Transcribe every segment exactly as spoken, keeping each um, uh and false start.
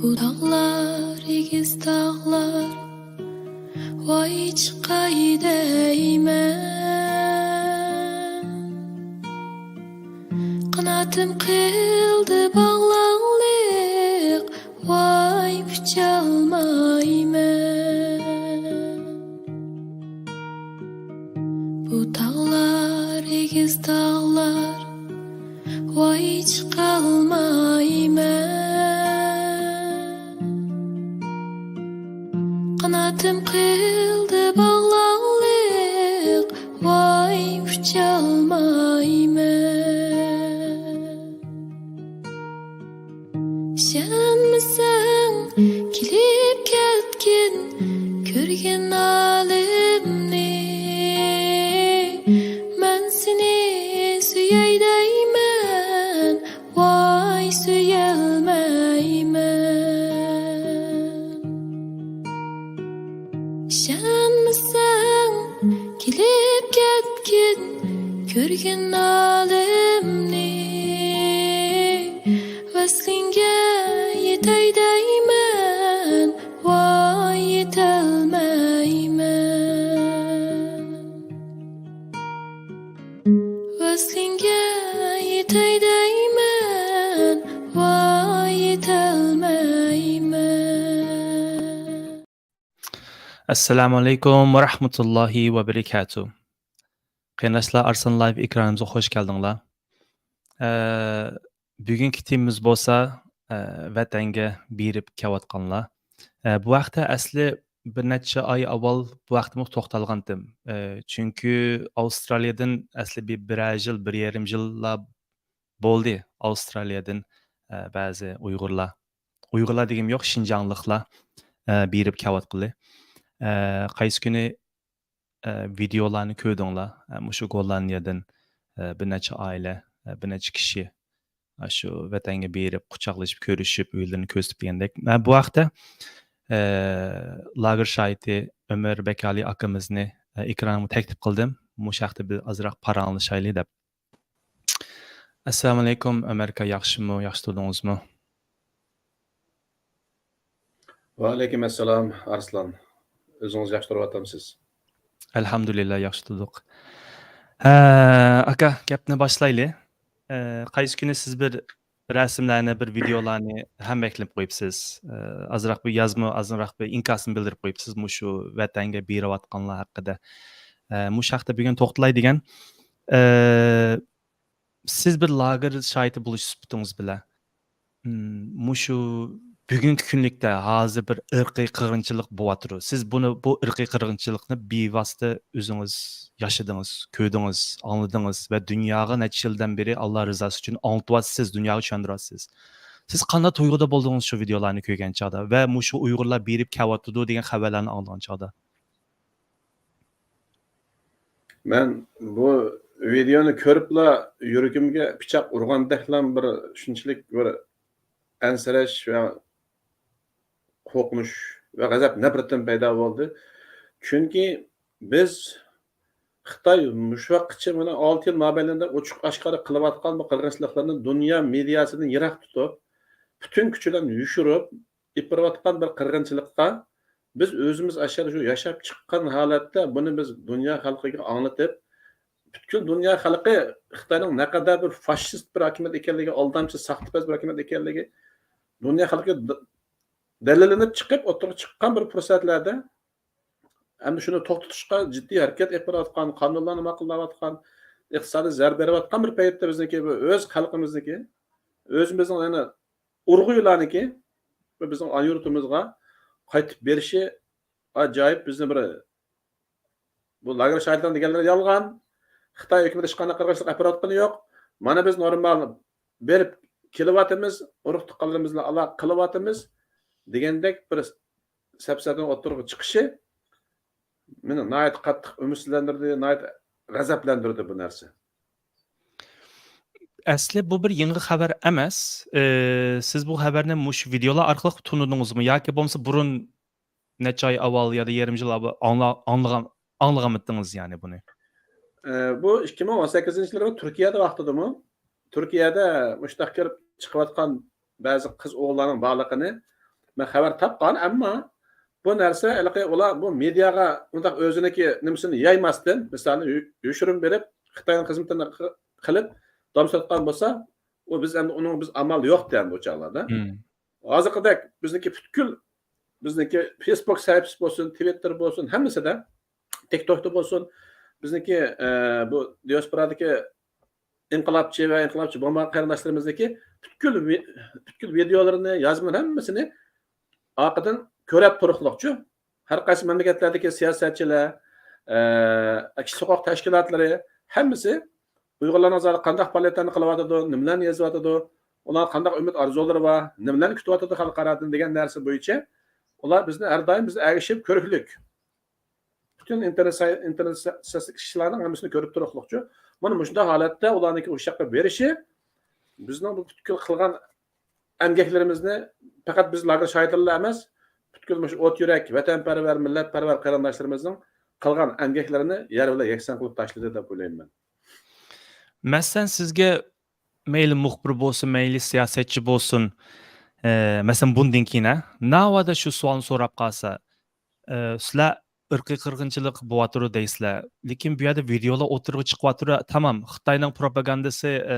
بۇ تاغلار، ئېگىز تاغلار، ۋاي چىقاي دەيمەن. قاناتىم قىلدى باغلاڭلىق، ۋاي ئۇچالمايمەن. بۇ تاغلار، ئېگىز تاغلار، ۋاي چىقالمايمەن. قاناتىم قىلدى باغلاڭلىق، ۋاي ئۇچالمايمەن. ئىشەنمىسەڭ، كېلىپ كەتكىن، كۆرگىن ھالىمنى. مەن سېنى سۆيەي دەيمەن، ۋاي سۆيەلمەيمەن. ئىشەنمىسەڭ، كېلىپ كەتكىن، كۆرگىن ھالىمنى. ۋەسلىڭگە يېتەي دەيمەن، ۋاي يېتەلمەيمەن. ۋەسلىڭگە يېتەي دەيمەن، ۋاي يېتەلمەيمەن. ئەسسالامۇ ئەلەيكۇم ۋە رەھمەتۇللاھى ۋە بەرىكاتۇ. قېرىنداشلار، ئارسلان لايف ئېكرانىمىزغا خوش كەلدىڭلار. ئە، بۈگۈنكى تېمىمىز بولسا، ئە، ۋەتەنگە بېرىپ كېلىۋاتقانلار. ئە، بۇ ھەقتە ئەسلى بىر نەچچە ئاي ئاۋۋال بۇ ھەقتىمۇ توختالغانتىم. ئە، چۈنكى ئاۋسترالىيەدىن ئەسلى بىر، بىرەر يىل، بىر يېرىم يىللا بولدى ئاۋسترالىيەدىن، ئە، بەزى ئۇيغۇرلار، ئۇيغۇرلار دېگىنىم يوق، شىنجاڭلىقلار، ئە، بېرىپ كېلىۋاتقىلى. ئە، قايسى كۈنى، ئە، ۋىدېئولارنى كۆردۈڭلار؟ ئە، مۇشۇ گوللاندىيەدىن، ئە، بىر نەچچە ئائىلە، ئە، بىر نەچچە كىشى، ئە، شۇ ۋەتەنگە بېرىپ، قۇچاقلىشىپ، كۆرۈشۈپ، ئۆيلىرىنى كۆرسىتىپ دېگەندەك. مەن بۇ ھەقتە، ئە، لاگېر شاھىتى ئۆمەر بەكئالى ئاكىمىزنى، ئە، ئېكرانغا تەكلىپ قىلدىم. مۇشۇ ھەقتە بىر ئازراق پاراڭلىشايلى دەپ. ئەسسالامۇئەلەيكۇم، ئۆمەر ئاكا، ياخشىمۇ؟ ياخشى تۇردىڭىزمۇ؟ ۋەئەلەيكۇم ئەسسالام، ئارسلان. ئۆزىڭىز ياخشى تۇرۇۋاتامسىز؟ ئەلھەمدۇلىللا، ياخشى تۇردۇق. ھە، ئاكا، گەپنى باشلايلى. ئە، قايسى كۈنى سىز بىر رەسىملەرنى، بىر ۋىدېئولارنى ھەممەكلىپ قويۇپسىز. ئە، ئازراق بىر يازما، ئازراق بىر ئىنكاسنى بىلدۈرۈپ قويۇپسىز مۇشۇ ۋەتەنگە بېرىۋاتقانلار ھەققىدە. ئە، مۇشۇ ھەقتە بۈگۈن توختىلاي دېگەن. ئە، سىز بىر لاگېر شاھىتى بولۇش سۈپىتىڭىز بىلەن، مم، مۇشۇ بۈگۈنكى كۈنلۈكتە ھازىر بىر ئىرقىي قىرغىنچىلىق بولۇۋاتىدۇ. سىز بۇنى، بۇ ئىرقىي قىرغىنچىلىقنى بىۋاسىتە ئۆزىڭىز ياشىدىڭىز، كۆردىڭىز، ئاڭلىدىڭىز ۋە دۇنياغا نەچچە يىلدىن بېرى ئاللا رىزاسى ئۈچۈن ئاڭلىتىۋاتىسىز، دۇنياغا چۈشەندۈرۈۋاتىسىز. سىز قانداق تۇيغۇدا بولدىڭىز شۇ ۋىدېئولارنى كۆرگەن چاغدا ۋە مۇشۇ ئۇيغۇرلار بېرىپ كېلىۋاتىدۇ دېگەن خەۋەرلەرنى ئاڭلىغان چاغدا؟ مەن بۇ ۋىدېئونى كۆرۈپلا يۈرىكىمگە پىچاق ئۇرغاندەكلا بىر شۇنچىلىك بىر ئەنسىرەش ۋە قورقۇنچ ۋە غەزەپ، نەپرىتىم پەيدا بولدى. چۈنكى بىز، خىتاي مۇشۇ ۋاقىتقىچە مانا ئالتە يىل مابەينىدە ئوچۇق ئاشكارا قىلىۋاتقان بۇ قىرغىنچىلىقلىرىنى دۇنيا مېدىياسىدىن يىراق تۇتۇپ، پۈتۈن كۈچى بىلەن يوشۇرۇپ، ئېلىپ بېرىۋاتقان بىر قىرغىنچىلىققا بىز ئۆزىمىز ئاشۇ ياشاپ چىققان ھالەتتە بۇنى بىز دۇنيا خەلقىگە ئاڭلىتىپ، پۈتكۈل دۇنيا خەلقى خىتاينىڭ نەقەدەر بىر فاشىست بىر ھاكىمىيەت ئىكەنلىكى، ئالدامچى، ساختىپەز بىر ھاكىمىيەت ئىكەنلىكى دۇنيا خەلقىگە د-، دەلىللىنىپ چىقىپ، ئوتتۇرىغا چىققان بىر پۇرسەتلەردە، ئەمدى شۇنى توختىتىشقا جىددىي ھەرىكەت ئېلىپ بېرىۋاتقان، قانۇنلارنى ماقۇللاۋاتقان، ئىقتىسادىي زەربە بېرىۋاتقان بىر پەيتتە بىزنىڭكى، بۇ ئۆز خەلقىمىزنىڭكى، ئۆزىمىزنىڭ يەنە ئۇرغۇيلارنىڭكى بۇ بىزنىڭ ئانا يۇرتىمىزغا قايتىپ بېرىشى ئاجايىپ بىزنى بىر، بۇ لاگېر شاھىتلىرى دېگەنلىرى يالغان. خىتاي ھۆكۈمىتى ھېچقانداق قىرغىنچىلىق ئەپ بېرىۋاتقىنى يوق. مانا بىز نورمال بېرىپ كېلىۋاتىمىز، ئۇرۇق تۇغقانلىرىمىز بىلەن ئالاقە قىلىۋاتىمىز دېگەندەك بىر سەپسەتىنىڭ ئوتتۇرىغا چىقىشى مېنى ناھايىتى قاتتىق ئۈمىدسىزلەندۈردى، ناھايىتى غەزەپلەندۈردى بۇ نەرسە. ئەسلى بۇ بىر يېڭى خەۋەر ئەمەس. ئى، سىز بۇ خەۋەرنى مۇشۇ ۋىدېئولار ئارقىلىق تونۇدىڭىزمۇ ياكى بولمىسا بۇرۇن نەچچە ئاي ئاۋۋال يا يېرىم يىل ئاۋۋال ئاڭلا-، ئاڭلىغان، ئاڭلىغانمىدىڭىز يەنى بۇنى؟ ئى، بۇ ئىككى مىڭ ئون سەككىزىنچى يىلى تۈركىيەدە ۋاقتىدىمۇ، تۈركىيەدە مۇشۇنداق كىرىپ چىقىۋاتقان بەزى قىز ئوغۇللارنىڭ بارلىقىنى مەن خەۋەر تاپقان، ئەمما بۇ نەرسە ھېلىقى ئۇلار بۇ مېدىياغا ئۇنداق ئۆزىنىڭكى نېمىسىنى يايماستىن، مىسالى يو-، يوشۇرۇن بېرىپ، خىتاينىڭ خىزمىتىنى ق-، قىلىپ، دام ساتقان بولسا، ئۇ بىز ئەمدى ئۇنىڭ بىز ئامال يوق ئەمدى ئۇ چاغلاردا. ھازىرقىدەك بىزنىڭكى پۈتكۈل، بىزنىڭكى فېيسبۇك سەھىپىسى بولسۇن، تىۋىتتېر بولسۇن، ھەممىسىدە، تىكتوكتا بولسۇن، بىزنىڭكى، ئە، بۇ دىياسپورادىكى ئىنقىلابچى ۋە ئىنقىلابچى بولمىغان قېرىنداشلىرىمىزنىڭكى پۈتكۈل ۋى-، پۈتكۈل ۋىدېئولىرىنى، يازمىلىرىنى ھەممىسىنى ئارقىدىن كۆرۈپ تۇرۇقلۇقچۇ. ھەر قايسى مەملىكەتلەردىكى سىياسەتچىلەر، ئە، كىشىلىك ھوقۇق تەشكىلاتلىرى ھەممىسى ئۇيغۇرلارنىڭ زادى قانداق پائالىيەتلەرنى قىلىۋاتىدۇ، نېمىلەرنى يېزىۋاتىدۇ، ئۇلار قانداق ئۈمىد ئارزۇلىرى بار، نېمىلەرنى كۈتۈۋاتىدۇ خەلقئارادىن دېگەن نەرسە بويىچە ئۇلار بىزنى ھەر دائىم بىز ئەگىشىپ كۆرۈكلۈك. پۈتۈن ئىنتېرنېت سا-، ئىنتېرنېت سا-، سا-، كىشىلەرنىڭ ھەممىسىنى كۆرۈپ تۇرۇقلۇقچۇ. مانا مۇشۇنداق ھالەتتە ئۇلارنىڭكى ئۇ ياققا بېرىشى بىزنىڭ بۇ پۈتكۈل قىلغان ئەمگەكلىرىمىزنى پەقەت بىز لاگېر شاھىتلىرىلا ئەمەس، پۈتكۈل مۇشۇ ئوت يۈرەك، ۋەتەنپەرۋەر، مىللەتپەرۋەر قېرىنداشلىرىمىزنىڭ قىلغان ئەمگەكلىرىنى يەر بىلەن يەكسان قىلىپ تاشلىدى دەپ ئويلايمەن مەن. مەسىلەن، سىزگە مەيلى مۇخبىر بولسۇن، مەيلى سىياسەتچى بولسۇن، ئە، مەسىلەن، بۇندىن كېيىن، ھە، ناۋادا شۇ سوئالنى سوراپ قالسا، ئە، سىلەر ئىرقىي قىرغىنچىلىق بولۇۋاتىدۇ دەيسىلەر. لېكىن بۇ يەردە ۋىدېئولار ئوتتۇرىغا چىقىۋاتىدۇ. تامام، خىتاينىڭ پروپاگاندىسى، ئە،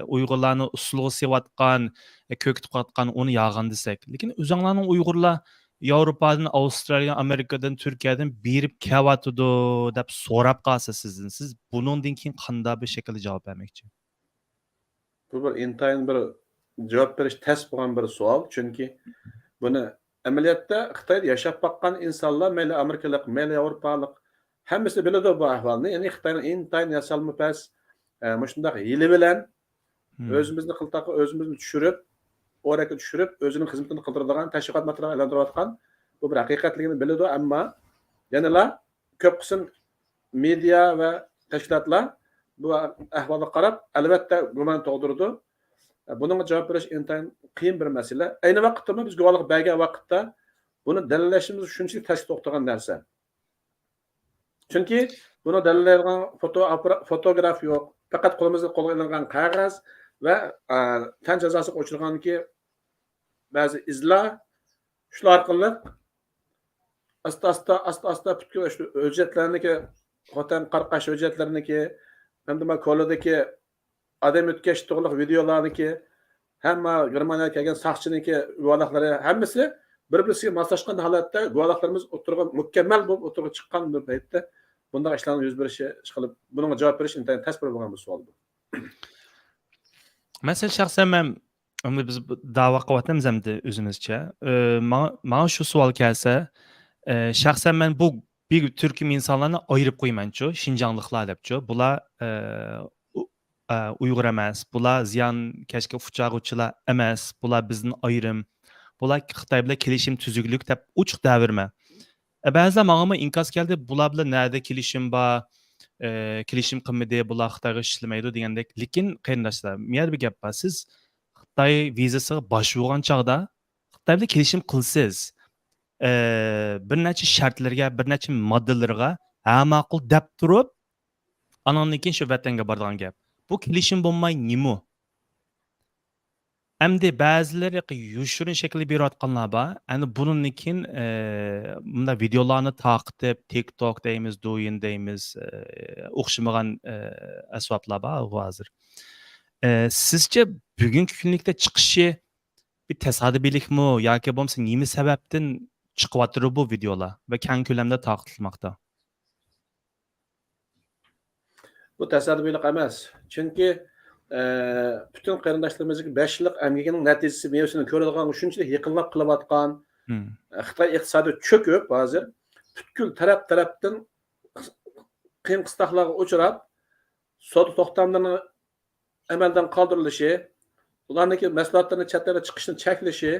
ئۇيغۇرلارنى ئۇسسۇلغا سېلىۋاتقان، ئە، كۆكىتىۋاتقان، ئۇنى يالغان دېسەك. لېكىن ئۆزۈڭلارنىڭ ئۇيغۇرلار ياۋروپادىن، ئاۋسترالىيە، ئامېرىكىدىن، تۈركىيەدىن بېرىپ كېلىۋاتىدۇ دەپ سوراپ قالسا سىزدىن، سىز بۇنىڭدىن كېيىن قانداق بىر شەكىلدە جاۋاب بەرمەكچى؟ بۇ بىر ئىنتايىن بىر جاۋاب بېرىش تەس بولغان بىر سوئال. چۈنكى بۇنى ئەمەلىيەتتە خىتايدا ياشاپ باققان ئىنسانلار، مەيلى ئامېرىكىلىق، مەيلى ياۋروپالىق، ھەممىسى بىلىدۇ بۇ ئەھۋالنى. يەنى خىتاينىڭ ئىنتايىن ياسالما پەس، ئە، مۇشۇنداق ھىيلە بىلەن ئۆزىمىزنى قىلتاققا ئۆزىمىزنى چۈشۈرۈپ، ئورەككە چۈشۈرۈپ، ئۆزىنىڭ خىزمىتىنى قىلدۇرىدىغان تەشۋىقات ماتېرىيالىغا ئايلاندۇرۇۋاتقان بۇ بىر ھەقىقەتلىكىنى بىلىدۇ، ئەمما يەنىلا كۆپ قىسىم مېدىيا ۋە تەشكىلاتلار بۇ ئەھۋالغا قاراپ، ئەلۋەتتە، گۇمان تۇغدۇرىدۇ. بۇنىڭغا جاۋاب بېرىش ئىنتايىن قىيىن بىر مەسىلە. ئەينى ۋاقىتتىمۇ بىز گۇۋاھلىق بەرگەن ۋاقىتتا بۇنى دەلىللەشىمىز شۇنچىلىك تەسكە توختىغان نەرسە. چۈنكى بۇنى دەلىللەيدىغان فوتو ئاپپارا-، فوتوگراف يوق. پەقەت قولىمىزدا قولغا ئېلىنغان قەغەز ۋە، ئە، تەن جازاسىغا ئۇچرىغاندىكى بەزى ئىزلار، شۇلار ئارقىلىق ئاستا-ئاستا، ئاستا-ئاستا پۈتكۈل شۇ ھۆججەتلەرنىكى، خوتەن قاراقاش ھۆججەتلىرىنىكى، ھەمدە ما كولىدىكى ئادەم يۆتكەش توغرىلىق ۋىدېئولارنىكى، ھەممە گېرمانىيەگە كەلگەن ساقچىنىڭكى گۇۋاھلىقلىرى، ھەممىسى بىر-بىرسىگە ماسلاشقان ھالەتتە گۇۋاھلىقلىرىمىز ئوتتۇرىغا مۇكەممەل بولۇپ ئوتتۇرىغا چىققان بىر پەيتتە بۇنداق ئىشلارنىڭ يۈز بېرىشى ئىشقىلىپ، بۇنىڭغا جاۋاب بېرىش ئىنتايىن تەس بىر بولغان بىر سوئال بۇ. مەسىلەن، شەخسەن مەن، ئەمدى بىز بۇ دەۋا قىلىۋاتىمىز ئەمدى ئۆزىمىزچە. ئى، ماڭا، ماڭا شۇ سوئال كەلسە، ئى، شەخسەن مەن بۇ بىر تۈركۈم ئىنسانلارنى ئايرىپ قويىمەنچۇ، شىنجاڭلىقلار دەپچۇ. بۇلار، ئى، ئۇ-، ئە، ئۇيغۇر ئەمەس، بۇلار زىيانكەشكە ئۇچرىغۇچىلار ئەمەس، بۇلار بىزدىن ئايرىم، بۇلار خىتاي بىلەن كېلىشىم تۈزۈكلۈك دەپ ئوچۇق دەۋېرىمەن. ئە، بەزىلەر ماڭىمۇ ئىنكاس كەلدى، بۇلار بىلەن نەدە كېلىشىم بار، ئە، كېلىشىم قىلمىدى، بۇلار خىتايغا ئىشلىمەيدۇ دېگەندەك. لېكىن قېرىنداشلار، بۇ يەردە بىر گەپ بار. سىز خىتاي ۋىزىسىغا باش ئۇرغان چاغدا خىتاي بىلەن كېلىشىم قىلىسىز. ئە، بىر نەچچە شەرتلىرىگە، بىر نەچچە ماددىلىرىغا ھە ماقۇل دەپ تۇرۇپ، ئانىڭدىن كېيىن شۇ ۋەتەنگە بارىدىغان گەپ. بۇ كېلىشىم بولماي نېمە؟ ئەمدى بەزىلىرى يوشۇرۇن شەكىلدە بېرىۋاتقانلار بار. ئەنە بۇنىڭدىن كېيىن، ئە، مۇنداق ۋىدېئولارنى تارقىتىپ، تىك توك دەيمىز، دويىن دەيمىز، ئە، ئوخشىمىغان، ئە، ئەسۋابلار بار ھازىر. ئە، سىزچە بۈگۈنكى كۈنلۈكتە چىقىشى بىر تاسادىپىيلىكمۇ ياكى بولمىسا نېمە سەۋەبتىن چىقىۋاتىدۇ بۇ ۋىدېئولار ۋە كەڭ كۆلەمدە تارقىتىلماقتا؟ بۇ تاسادىپىيلىق ئەمەس. چۈنكى، ئە، پۈتۈن قېرىنداشلىرىمىزنىڭ بەش يىللىق ئەمگىكىنىڭ نەتىجىسى مېۋىسىنى كۆرىدىغان شۇنچىلىك يېقىنلاپ قېلىۋاتقان، ئە، خىتاي ئىقتىسادى چۆكۈپ ھازىر پۈتكۈل تەرەپ تەرەپتىن قىيىن قىستاقلارغا ئۇچراپ، سودا توختاملىرىنىڭ ئەمەلدىن قالدۇرۇلۇشى، ئۇلارنىڭكى مەھسۇلاتلىرىنى چەت ئەلگە چىقىشنى چەكلىشى،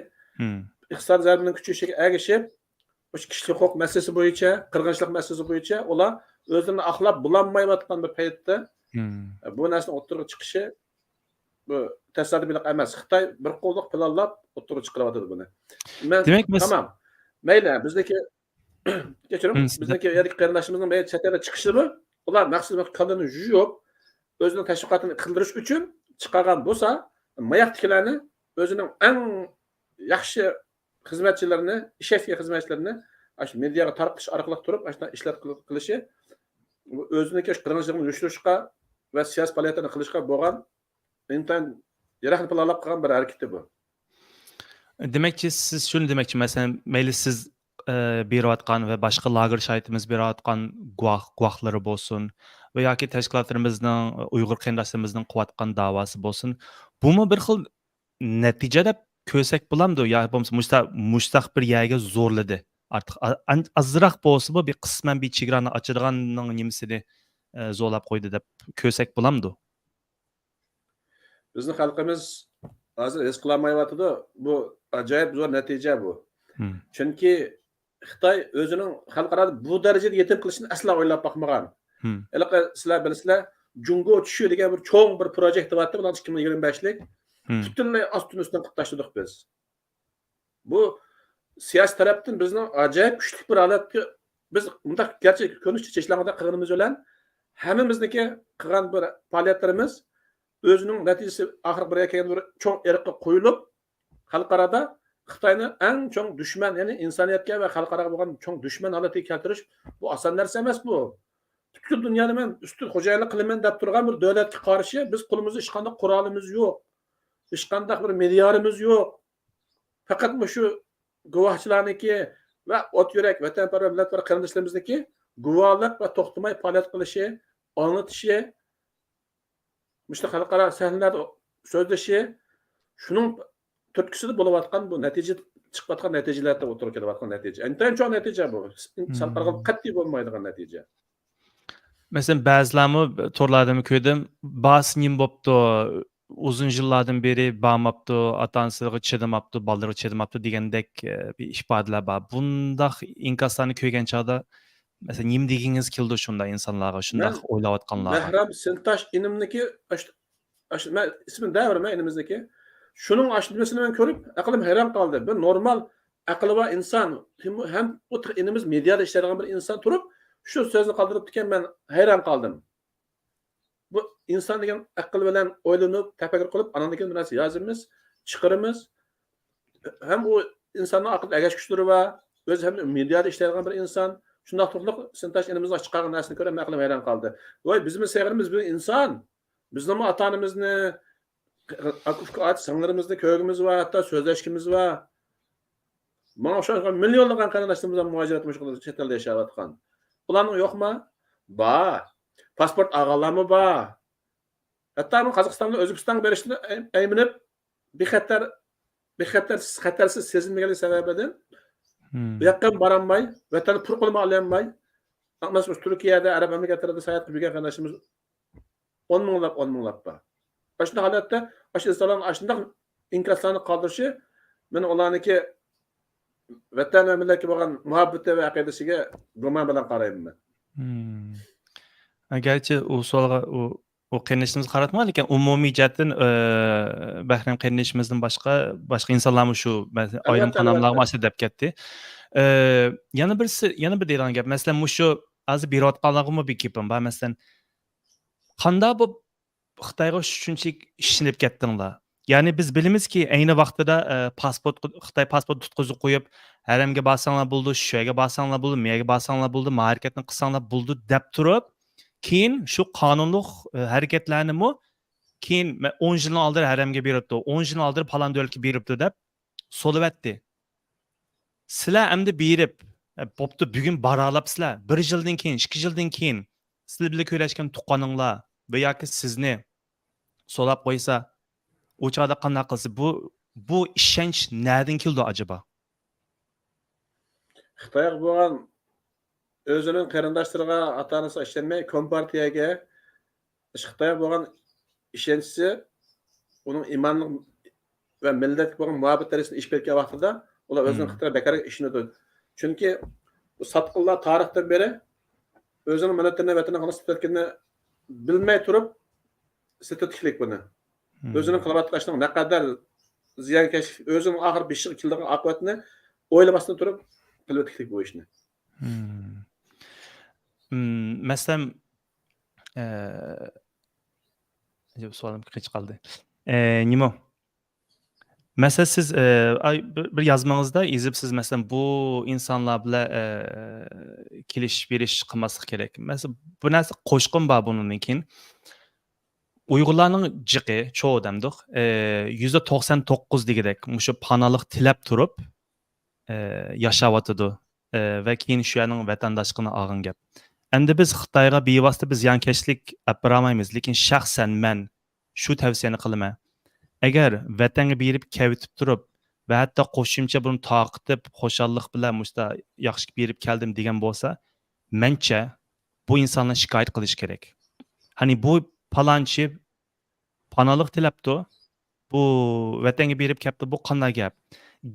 ئىقتىسادىي زەربىنىڭ كۈچىيىشىگە ئەگىشىپ، مۇشۇ كىشىلىك ھوقۇق مەسىلىسى بويىچە، قىرغىنچىلىق مەسىلىسى بويىچە ئۇلار ئۆزلىرىنى ئاقلاپ بولالمايۋاتقان بىر پەيتتە، بۇ نەرسىنىڭ ئوتتۇرىغا چىقىشى، بۇ تاسادىپىيلىق ئەمەس. خىتاي بىر قوللۇق پىلانلاپ ئوتتۇرىغا چىقىرىۋاتىدۇ بۇنى. مەن، دېمەك، مەس- تامام. مەيلى، بىزدىكى كەچۈرۈڭ، بىزنىڭكى يەردىكى قېرىنداشلىرىمىزنىڭ مەيلى چەت ئەلگە چىقىشىمۇ، ئۇلار مەخسۇس بىر كاللىنى يۇيۇپ، ئۆزىنىڭ تەشۋىقاتىنى قىلدۇرۇش ئۈچۈن چىقارغان بولسا، ماياقتىكىلەرنى ئۆزىنىڭ ئەڭ ياخشى خىزمەتچىلىرىنى، ئىشەكتىكى خىزمەتچىلىرىنى ئاشۇ مېدىياغا تارقىتىش ئارقىلىق تۇرۇپ، ئاشۇنداق ئىشلار قىل-، قىلىشى، ئۆزىنىڭكى قىرغىنچىلىقىنى يوشۇرۇشقا ۋە سىياسىي پائالىيەتلەرنى قىلىشقا بولغان ئىنتايىن يىراقنى پىلانلاپ قىلغان بىر ھەرىكىتى بۇ. دېمەكچى، سىز شۇنى دېمەكچى، مەسىلەن، مەيلى سىز، ئە، بېرىۋاتقان ۋە باشقا لاگېر شاھىتىمىز بېرىۋاتقان گۇۋاھ-، گۇۋاھلىرى بولسۇن ۋە ياكى تەشكىلاتلىرىمىزنىڭ، ئۇيغۇر قېرىنداشلىرىمىزنىڭ قىلىۋاتقان داۋاسى بولسۇن، بۇمۇ بىر خىل نەتىجە دەپ كۆرسەك بولامدۇ؟ يا بولمىسا مۇشتا-، مۇشتاق بىر يەرگە زورلىدى. ئارتۇق ئا-، ئان-، ئازراق بولسىمۇ بىر قىسمەن بىر چېگرانى ئاچىدىغاننىڭ نېمىسىنى، ئە، زورلاپ قويدى دەپ كۆرسەك بولامدۇ؟ بىزنىڭ خەلقىمىز ھازىر ھېس قىلالمايۋاتىدۇ. بۇ ئاجايىپ زور نەتىجە بۇ. مم. چۈنكى خىتاي ئۆزىنىڭ خەلقئارادا بۇ دەرىجىدە يېتىم قىلىشنى ئەسلا ئويلاپ باقمىغان. مم. ھېلىقى سىلەر بىلىسىلەر، جۇڭگو چۈشى دېگەن بىر چوڭ بىر پروجېكت بارتى، بۇلار ئىككى مىڭ يىگىرمە بەشلىك. مم. پۈتۈنلەي ئاستىن ئۈستۈن قىلىپ تاشلىدۇق بىز. بۇ سىياسىي تەرەپتىن بىزنىڭ ئاجايىپ كۈچلۈك بىر ھالەتكە، بىز مۇنداق گەرچە كۆرۈنۈشتە چېچىلاڭدەك قىلغىنىمىز بىلەن، ھەممىمىزنىڭكى قىلغان بىر پائالىيەتلىرىمىز ئۆزىنىڭ نەتىجىسى ئاخىرقى بىر يەرگە كەلگەندە بىر چوڭ ئىرققا قويۇلۇپ، خەلقئارادا خىتاينى ئەڭ چوڭ دۈشمەن، يەنى ئىنسانىيەتكە ۋە خەلقئاراغا بولغان چوڭ دۈشمەن ھالىتىگە كەلتۈرۈش، بۇ ئاسان نەرسە ئەمەس بۇ. پۈتكۈل دۇنيانى مەن ئۈستۈن خوجايىنلىق قىلىمەن دەپ تۇرغان بىر دۆلەتكە قارشى بىز قولىمىزدا ھېچقانداق قورالىمىز يوق، ھېچقانداق بىر مېدىيالىمىز يوق. پەقەت مۇشۇ گۇۋاھچىلارنىڭكى ۋە ئوت يۈرەك، ۋەتەنپەرۋەر، مىللەتپەرۋەر قېرىنداشلىرىمىزنىڭكى گۇۋاھلىق ۋە توختىماي پائالىيەت قىلىشى، ئاڭلىتىشى، مۇشۇ خەلقئارا سەھنىلەردە سۆزلىشى، شۇنىڭ تۈرتكىسىدە بولۇۋاتقان بۇ نەتىجە، چىقىۋاتقان نەتىجىلەردە ئوتتۇرىغا كېلىۋاتقان نەتىجە. ئىنتايىن چوڭ نەتىجە بۇ. سەل قارىغاندا قەتئىي بولمايدىغان نەتىجە. مەسىلەن، بەزىلەرمۇ تورلاردىمۇ كۆردۈم، بارسا نېمە بوپتۇ، ئۇزۇن يىللاردىن بېرى بارماپتۇ، ئاتا-ئانىسىغا چىدىماپتۇ، بالىلىرىغا چىدىماپتۇ دېگەندەك، ئە، بىر ئىپادىلەر بار. بۇنداق ئىنكاسلارنى كۆرگەن چاغدا، مەسىلەن، نېمە دېگىڭىز كېلىدۇ شۇنداق ئىنسانلارغا، شۇنداق مەن ئويلاۋاتقانلارغا؟ مەھرەم سىنتاش ئىنىمنىكى ئاش-، ئاش-، مەن ئىسمىنى دەۋېرىمەن ئىنىمىزنىڭكى. شۇنىڭ ئاشۇ نېمىسىنى مەن كۆرۈپ، ئەقلىم ھەيران قالدى. بىر نورمال ئەقلى بار ئىنسان، ھەم، ھەم ئۇ تېخى ئىنىمىز مېدىيادا ئىشلەيدىغان بىر ئىنسان تۇرۇپ، شۇ سۆزنى قالدۇرۇپتىكەن، مەن ھەيران قالدىم. بۇ ئىنسان دېگەن ئەقىل بىلەن ئويلىنىپ، تەپەككۇر قىلىپ، ئانان كېيىن بىر نەرسە يازىمىز، چىقىرىمىز. ھەم ئۇ ئىنساننىڭ ئاقىل ئەگەش كۈچلىرى بار، ئۆزى ھەم مېدىيادا ئىشلەيدىغان بىر ئىنسان. شۇنداق تۇرۇقلۇق سىنتاش ئىنىمىزنىڭ چىقارغان نەرسىنى كۆرۈپ، مەن ئەقلىم ھەيران قالدى. ۋاي، بىزمۇ سېغىنىمىز بىر ئىنسان. بىزنىڭمۇ ئاتا-ئانىمىزنى، ئاكا-ئۇكا، ئاچا-سىڭىللىرىمىزنى كۆرگۈمىز بار، ھەتتا سۆزلەشكىمىز بار. ماڭا ئوخشاش مىليونلىغان قېرىنداشلىرىمىز ھەم مۇھاجىرەتتە مۇشۇ چەت ئەلدە ياشاۋاتقان. ئۇلارنىڭ يوقما؟ بار. پاسپورت ئالغانلارمۇ بار. ھەتتا بۇ قازاقىستان بىلەن ئۆزبېكىستانغا بېرىشتىن ئەي-، ئەيمىنىپ، بىخەتەر، بىخەتەر، خەتەرسىز سېزىنمىگەنلىكى سەۋەبىدىن، مم، بۇ ياققا بارالماي، ۋەتەندە پۇرىقىنىمۇ ئالالماي، مەسىلەن، تۈركىيەدە، ئەرەب مەملىكەتلىرىدە ساياھەت قىلىپ يۈرگەن قېرىنداشلىرىمىز ئون مىڭلاپ، ئون مىڭلاپ بار. ئاشۇنداق ھالەتتە، ئاشۇ ئىنسانلارنىڭ ئاشۇنداق ئىنكاسلارنى قالدۇرۇشى، مەن ئۇلارنىڭكى ۋەتەن ۋە مىللەتكە بولغان مۇھەببىتى ۋە ئەقىدىسىگە گۇمان بىلەن قارايمەن مەن. مم. گەرچە ئۇ سوئالغا، ئۇ، ئۇ قېرىندىشىمىزغا قاراتمىغان، لېكىن ئومۇمىي جەھەتتىن، ئى، بەھرەم قېرىندىشىمىزدىن باشقا، باشقا ئىنسانلارمۇ شۇ، مەسىلەن، ئايرىم ئەلۋەتتە، قاناللارغىمۇ ئەلۋەتتە. ئاشۇ دەپ كەتتى. ئى، يەنە بىرسى، يەنە بىر دەيدىغان گەپ، مەسىلەن، مۇشۇ ھازىر بېرىۋاتقانلارغىمۇ بىر گېپىم بار. مەسىلەن، قانداق بولۇپ خىتايغا شۇنچىلىك ئىشىنىپ كەتتىڭلار؟ يەنى بىز بىلىمىزكى، ئەينى ۋاقتىدا، ئە، پاسپورت، خىتاي پاسپورت تۇتقۇزۇپ قويۇپ، ھەرەمگە بارساڭلار بولىدۇ، شۇ يەرگە بارساڭلار بولىدۇ، مۇ يەرگە بارساڭلار بولىدۇ، ما ھەرىكەتنى قىلساڭلار بولىدۇ دەپ تۇرۇپ، كېيىن شۇ قانۇنلۇق، ئە، ھەرىكەتلەرنىمۇ كېيىن مە-، ئون يىلنىڭ ئالدىدا ھەرەمگە بېرىپتۇ، ئون يىلنىڭ ئالدىدا پالان دۆلەتكە بېرىپتۇ دەپ سولىۋەتتى. سىلەر ئەمدى بېرىپ، ئە، بوپتۇ، بۈگۈن بارالاپسىلەر. بىر يىلدىن كېيىن، ئىككى يىلدىن كېيىن سىلەر بىلەن كۆرۈشكەن تۇغقانىڭلار ۋە ياكى سىزنى سولاپ قويسا، ئۇ چاغدا قانداق قىلىسىز؟ بۇ، بۇ ئىشەنچ نەدىن كېلىدۇ ئاجابا؟ خىتايغا بولغان، ئۆزىنىڭ قېرىنداشلىرىغا، ئاتا-ئانىسىغا ئىشەنمەي، كومپارتىيەگە، خىتايغا بولغان ئىشەنچىسى، ئۇنىڭ ئىمانلىق ۋە مىللەتكە بولغان مۇھەببەت دەرىجىسىنى ئېشىپ كەتكەن ۋاقتىدا، ئۇلار ئۆزىنىڭ، مم، خىتايغا بەكرەك ئىشىنىدۇ. چۈنكى بۇ ساتقىنلار تارىختىن بېرى ئۆزىنىڭ مىللىتىنى، ۋەتىنىنى قانداق سېتىۋەتكىنىنى بىلمەي تۇرۇپ سېتىۋەتكۈچىلىك بۇنى. مم. ئۆزىنىڭ قىلىۋاتقان ئىشىنىڭ نەقەدەر زىيانكەشلىك، ئۆزىنىڭ ئاخىر بېشىغا كېلىدىغان ئاقىۋەتنى ئويلىماستىن تۇرۇپ قىلىۋەتكۈچىلىك بۇ ئىشنى. مم. مم، مەسىلەن، ئە، سوئالىم قېچىپ قالدى. ئە، نېمە؟ مەسىلەن، سىز، ئە، ئاي، بىر، بىر يازمىڭىزدا يېزىپسىز، مەسىلەن، بۇ ئىنسانلار بىلەن، ئە، كېلىشىپ بېرىش قىلماسلىق كېرەك. مەسىلەن، بۇ نەرسە قوشقۇم بار بۇنىڭدىن كېيىن. ئۇيغۇرلارنىڭ جىقى، چوۋ دەمدۇق، ئە، يۈزدە توقسان توققۇز دېگۈدەك مۇشۇ پاناھلىق تىلەپ تۇرۇپ، ئە، ياشاۋاتىدۇ، ئە، ۋە كېيىن شۇ يەرنىڭ ۋەتەنداشلىقىنى ئالغان گەپ. ئەمدى بىز خىتايغا بىۋاسىتە بىز زىيانكەشلىك ئەپ بېرەلمەيمىز، لېكىن شەخسەن مەن شۇ تەۋسىيەنى قىلىمەن. ئەگەر ۋەتەنگە بېرىپ كەۋېتىپ تۇرۇپ ۋە ھەتتا قوشۇمچە بۇنى تارقىتىپ، خۇشاللىق بىلەن مۇشۇنداق ياخشى بېرىپ كەلدىم دېگەن بولسا، مەنچە بۇ ئىنسانلار شىكايەت قىلىشى كېرەك. ھەنى بۇ پالانچى پاناھلىق تىلەپتۇ، بۇ ۋەتەنگە بېرىپ كەپتۇ، بۇ قانداق گەپ؟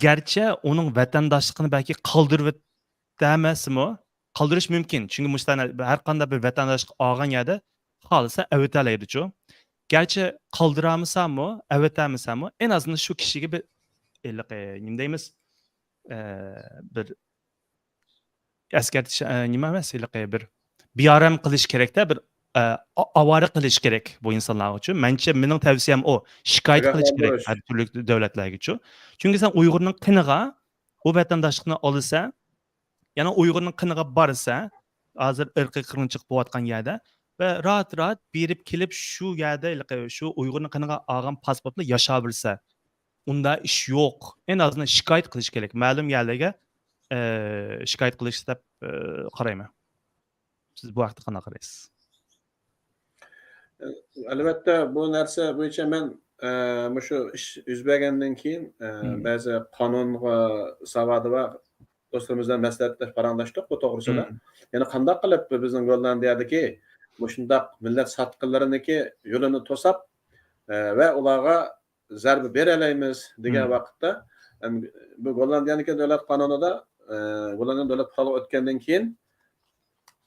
گەرچە ئۇنىڭ ۋەتەنداشلىقىنى بەلكى قالدۇرۇۋېتەلمەسمۇ؟ قالدۇرۇش مۇمكىن. چۈنكى مۇشۇ ھەر قانداق بىر ۋەتەنداشلىق ئالغان يەردە خالىسا ئەۋېتەلەيدىچۇ. گەرچە قالدۇرالمىسامۇ، ئەۋېتەلمىسەممۇ، ئەن ئازىندىن شۇ كىشىگە بىر، ھېلىقى، نېمە دەيمىز؟ ئە، بىر ئەسكەرتىش، ئە، نېمە ئەمەس، ھېلىقى بىر بىئارام قىلىش كېرەكتە، بىر، ئە، ئا-، ئاۋارە قىلىش كېرەك بۇ ئىنسانلارغىچۇ. مەنچە مېنىڭ تەۋسىيەم ئۇ، شىكايەت قىلىش كېرەك ئاگاھلاندۇرۇش. ھەر تۈرلۈك دۆلەتلەرگىچۇ. چۈنكى سەن ئۇيغۇرنىڭ قېنىغا ئۇ ۋەتەنداشلىقنى ئالىسەن، يەنە ئۇيغۇرنىڭ قېنىغا بارسا، ھازىر ئىرقىي قىرغىنچىلىق بولۇۋاتقان يەردە ۋە راھەت-راھەت بېرىپ كېلىپ شۇ يەردە ھېلىقى شۇ ئۇيغۇرنىڭ قېنىغا ئالغان پاسپورت بىلەن ياشاۋەرسە، ئۇنداق ئىش يوق. ئەن ئازىندىن شىكايەت قىلىش كېرەك. مەلۇم يەرلەرگە، ئە، شىكايەت قىلىش دەپ، ئە، قارايمەن. سىز بۇ ھەقتە قانداق قارايسىز؟ ئەلۋەتتە، بۇ نەرسە بويىچە مەن، ئە، مۇشۇ ئىش يۈز بەرگەندىن كېيىن، ئە، مم. بەزى قانۇنغا ساۋادى بار دوستلىرىمىز بىلەن مەسلىھەتلەشىپ پاراڭلاشتۇق بۇ توغرىسىدا. مم. يەنە قانداق قىلىپ بىزنىڭ گوللاندىيەدىكى مۇشۇنداق مىللەت ساتقىنلىرىنىڭكى يولىنى توساپ، ئە، ۋە ئۇلارغا زەربە بېرەلەيمىز دېگەن مم. ۋاقىتتا، ئەم، بۇ گوللاندىيەنىڭكى دۆلەت قانۇنىدا، ئە، گوللاندىيە دۆلەت پۇقرالىقى ئۆتكەندىن كېيىن،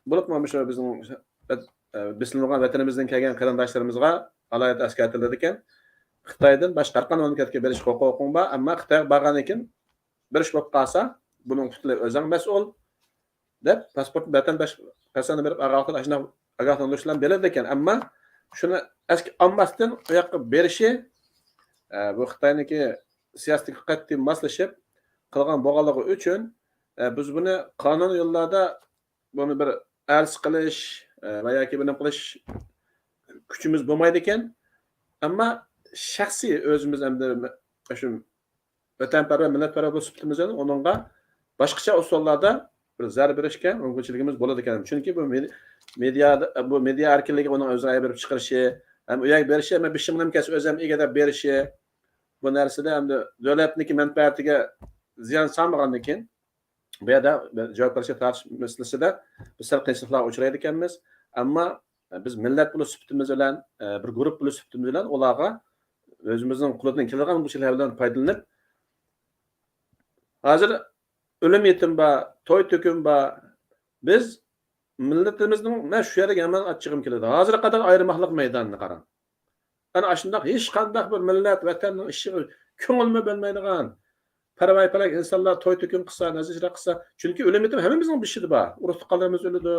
بولۇپمۇ مۇشۇ بىزنىڭ، ئە، بېسىلىدىغان ۋەتىنىمىزدىن كەلگەن قېرىنداشلىرىمىزغا ئالاھىدە ئەسكەرتىلىدىكەن، خىتايدىن باشقا ھەر قانداق مەملىكەتكە بېرىش ھوقۇقۇڭ بار، ئەمما خىتايغا بارغاندىن كېيىن بېرىش بولۇپ قالسا، بۇنىڭ پۈتۈنلەي ئۆزۈڭ مەسئۇل، دەپ، پاسپورت ۋەتەنداش قەستەن بېرىپ ئاگاھلاندۇرۇش، ئاشۇنداق ئاگاھلاندۇرۇشلار بېرىلىدىكەن. ئەمما شۇنى ئەسكە ئالماستىن ئۇ ياققا بېرىشى، ئە، بۇ خىتاينىڭكى سىياسىتىگە قەتئىي ماسلىشىپ قىلغان بولغانلىقى ئۈچۈن، ئە، بىز بۇنى قانۇن يوللاردا بۇنى بىر ئەرز قىلىش، ئە، ۋە ياكى بىر نېمە قىلىش كۈچىمىز بولمايدىكەن. ئەمما شەخسىي ئۆزىمىز ئەمدى شۇ ۋەتەنپەرۋەر، مىللەتپەرۋەر بولۇش سۈپىتىمىز بىلەن ئۇنىڭغا باشقىچە ئۇسۇللاردا بىر زەربە بېرىشكە مۇمكىنچىلىكىمىز بولىدىكەن. چۈنكى بۇ مېدىيا، بۇ مېدىيا ئەركىنلىكى ئۇنىڭ ئۆزىنىڭ ئەيىب بېرىپ چىقىرىشى، ھەم ئۇ يەرگە بېرىشى، ھەم بېشىمنى كەلسە ئۆزۈم ئىگىلەپ بېرىشى، بۇ نەرسىدە ئەمدى دۆلەتنىڭكى مەنپەئەتىگە زىيان سالمىغاندىن كېيىن، بۇ يەردە بىر جاۋابكارلىققا تارتىش مەسىلىسىدە بىز سەل قىيىنچىلىقلارغا ئۇچرايدىكەنمىز. ئەمما بىز مىللەت بولۇش سۈپىتىمىز بىلەن، بىر گۇرۇپپا بولۇش سۈپىتىمىز بىلەن ئۇلارغا ئۆزىمىزنىڭ قولىدىن كېلىدىغان مۇمكىنچىلىكلەردىن پايدىلىنىپ، ھازىر ئۆلۈم يېتىم بار، توي تۆكۈن بار. بىز مىللىتىمىزنىڭ، مەن شۇ يەردە يامان ئاچچىقىم كېلىدۇ. ھازىرغا قەدەر ئايرىماقلىق مەيدانىنى قاراڭ. ئەنە ئاشۇنداق ھېچقانداق بىر مىللەت، ۋەتەننىڭ ئىشىغا كۆڭۈلمۇ بۆلمەيدىغان، پەرۋايى پەلەك ئىنسانلار توي تۆكۈن قىلسا، نازىر ئىجرا قىلسا، چۈنكى ئۆلۈم يېتىم ھەممىمىزنىڭ بېشىدا بار. ئۇرۇق تۇغقانلىرىمىز ئۆلىدۇ.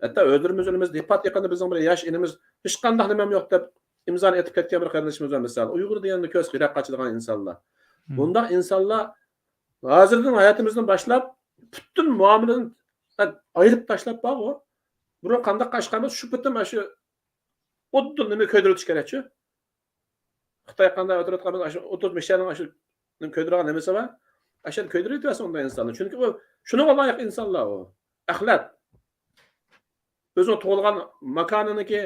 ھەتتا ئۆزلىرىمىز ئۆلىمىز. پات يېقىندا بىزنىڭ بىر ياش ئىنىمىز ھېچقانداق نېمەم يوق دەپ ئىمزانى ئېتىپ كەتكەن بىر قېرىندىشىمىز بار مىسال. ئۇيغۇر دېگەندە كۆز يىراق قاچىدىغان ئىنسانلار. مم. بۇنداق ئىنسانلار ھازىردىن ھاياتىمىزدىن باشلاپ پۈتۈن مۇئامىلىدىن ئايرىپ تاشلاپ بارغۇ. بۇرۇن قانداق قاچقان بولسا شۇ پېتى مانا شۇ ئوتتۇن نېمە كۆيدۈرۈۋېتىش كېرەكچۇ. خىتاي قانداق ئۆتۈرۈۋاتقان بولسا، ئاشۇ ئوتتۇز مىشەنىڭ ئاشۇ كۆيدۈرىدىغان نېمىسى بار؟ ئاشۇنى كۆيدۈرۈۋېتىۋەتسۇن ئۇنداق ئىنسانلار. چۈنكى ئۇ شۇنىڭغا لايىق ئىنسانلار ئۇ. ئەخلەت. ئۆزىنىڭ تۇغۇلغان ماكانىنىكى،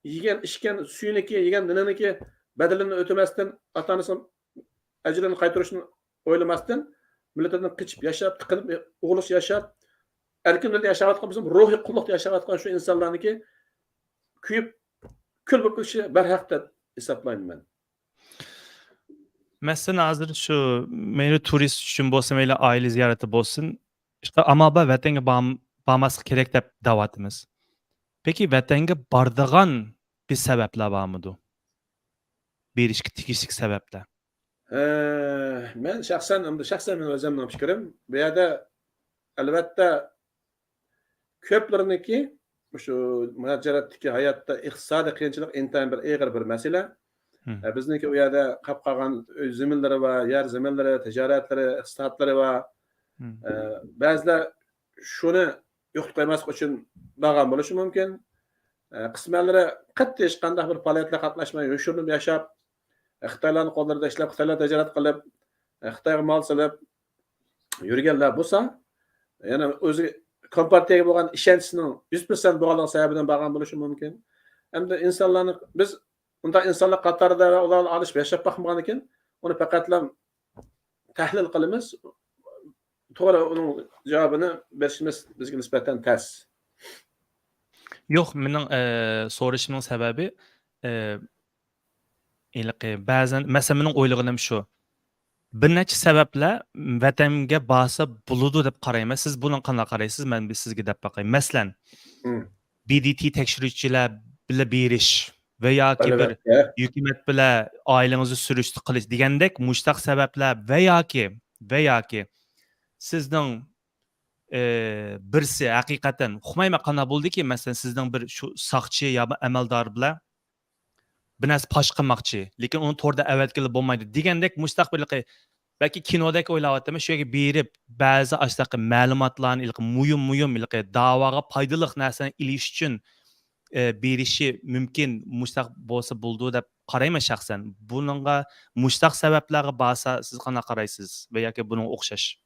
يېگەن ئىچكەن سۈيىنىكى، يېگەن نېنىنىكى بەدىلىنى ئۆتىمەستىن، ئاتا-ئانىسىنىڭ ئەجرىنى قايتۇرۇشنى ئويلىماستىن، مىللىتىدىن قېچىپ ياشاپ، تىقىنىپ، ئوغرىلىق ياشاپ، ئەركىن دۇنيادا ياشاۋاتقان، بىزنىڭ روھىي قۇللۇقتا ياشاۋاتقان شۇ ئىنسانلارنىڭكى كۆيۈپ، كۈل بولۇپ كېتىشى بەرھەق دەپ ھېسابلايمەن مەن. مەسىلەن، ھازىر شۇ مەيلى تۇرىست ئۈچۈن بولسۇن، مەيلى ئائىلە زىيارىتى بولسۇن، ئىشقا ئامال بار ۋەتەنگە بام-، بارماسلىق كېرەك دەپ دەۋاتىمىز. پېكى ۋەتەنگە بارىدىغان بىر سەۋەبلەر بارمىدۇ؟ بېرىشكە تېگىشلىك سەۋەبلەر. ئە، مەن شەخسەن، ئەمدى شەخسەن مېنىڭ ئۆزۈمنىڭ پىكرىم. بۇ يەردە ئەلۋەتتە كۆپلىرىنىڭكى مۇشۇ مۇھاجىرەتتىكى ھاياتتا ئىقتىسادىي قىيىنچىلىق ئىنتايىن بىر ئېغىر بىر مەسىلە. ئە، بىزنىڭكى ئۇ يەردە قاپ قالغان ئۆي زېمىنلىرى بار، يەر زېمىنلىرى، تىجارەتلىرى، ئىقتىسادلىرى بار. ئە، بەزىلەر شۇنى يوقىتىپ قويماسلىق ئۈچۈن بارغان بولۇشى مۇمكىن. ئە، قىسمەنلىرى قەتئىي ھېچقانداق بىر پائالىيەتلەرگە قاتناشماي، يوشۇرۇنۇپ ياشاپ، ئە، خىتايلارنىڭ قوللىرىدا ئىشلەپ، خىتايلار تىجارەت قىلىپ، ئە، خىتايغا مال سېلىپ يۈرگەنلەر بولسا، يەنە ئۆزى كومپارتىيەگە بولغان ئىشەنچىسىنىڭ يۈز پىرسەنت بولغانلىقى سەۋەبىدىن بارغان بولۇشى مۇمكىن. ئەمدى ئىنسانلارنى، بىز ئۇنداق ئىنسانلار قاتارىدا ۋە ئۇلار بىلەن ئارىلىشىپ ياشاپ باقمىغاندىكىن، ئۇنى پەقەتلا تەھلىل قىلىمىز. توغرا، ئۇنىڭ جاۋابىنى بېرىشىمىز بىزگە نىسبەتەن تەس. يوق، مېنىڭ، ئە، سورىشىمنىڭ سەۋەبى، ئە، ھېلىقى بەزەن، مەسىلەن، مېنىڭ ئويلىغىنىم شۇ. بىر نەچچە سەۋەبلەر ۋەتەنگە بارسا بولىدۇ دەپ قارايمەن. سىز بۇنىڭغا قانداق قارايسىز؟ مەن بىر سىزگە دەپ باقاي. مەسىلەن، مم. بى دى تى تەكشۈرگۈچىلەر بىلەن بېرىش ۋە ياكى بىر ئەلۋەتتە. ھۆكۈمەت بىلەن ئائىلىڭىزنى سۈرۈشتە قىلىش دېگەندەك مۇشتاق سەۋەبلەر ۋە ياكى، ۋە ياكى سىزنىڭ، ئى، بىرسى ھەقىقەتەن ئۇقمايمەن قانداق بولدىكى، مەسىلەن، سىزنىڭ بىر شۇ ساقچى يا بىر ئەمەلدار بىلەن بىر نەرسە پاش قىلماقچى، لېكىن ئۇنى توردا ئەۋەتكىلى بولمايدۇ دېگەندەك مۇشتاق بىر، بەلكى كىنودەك ئويلاۋاتىمەن، شۇ يەرگە بېرىپ بەزى ئاشۇنداق مەلۇماتلارنى، ھېلىقى مۇھىم، مۇھىم، ھېلىقى داۋاغا پايدىلىق نەرسىنى ئېلىش ئۈچۈن، ئە، بېرىشى مۇمكىن، مۇشتاق بولسا بولىدۇ دەپ قارايمەن شەخسەن. بۇنىڭغا، مۇشتاق سەۋەبلەرگە بارسا سىز قانداق قارايسىز ۋە ياكى بۇنىڭغا ئوخشاش؟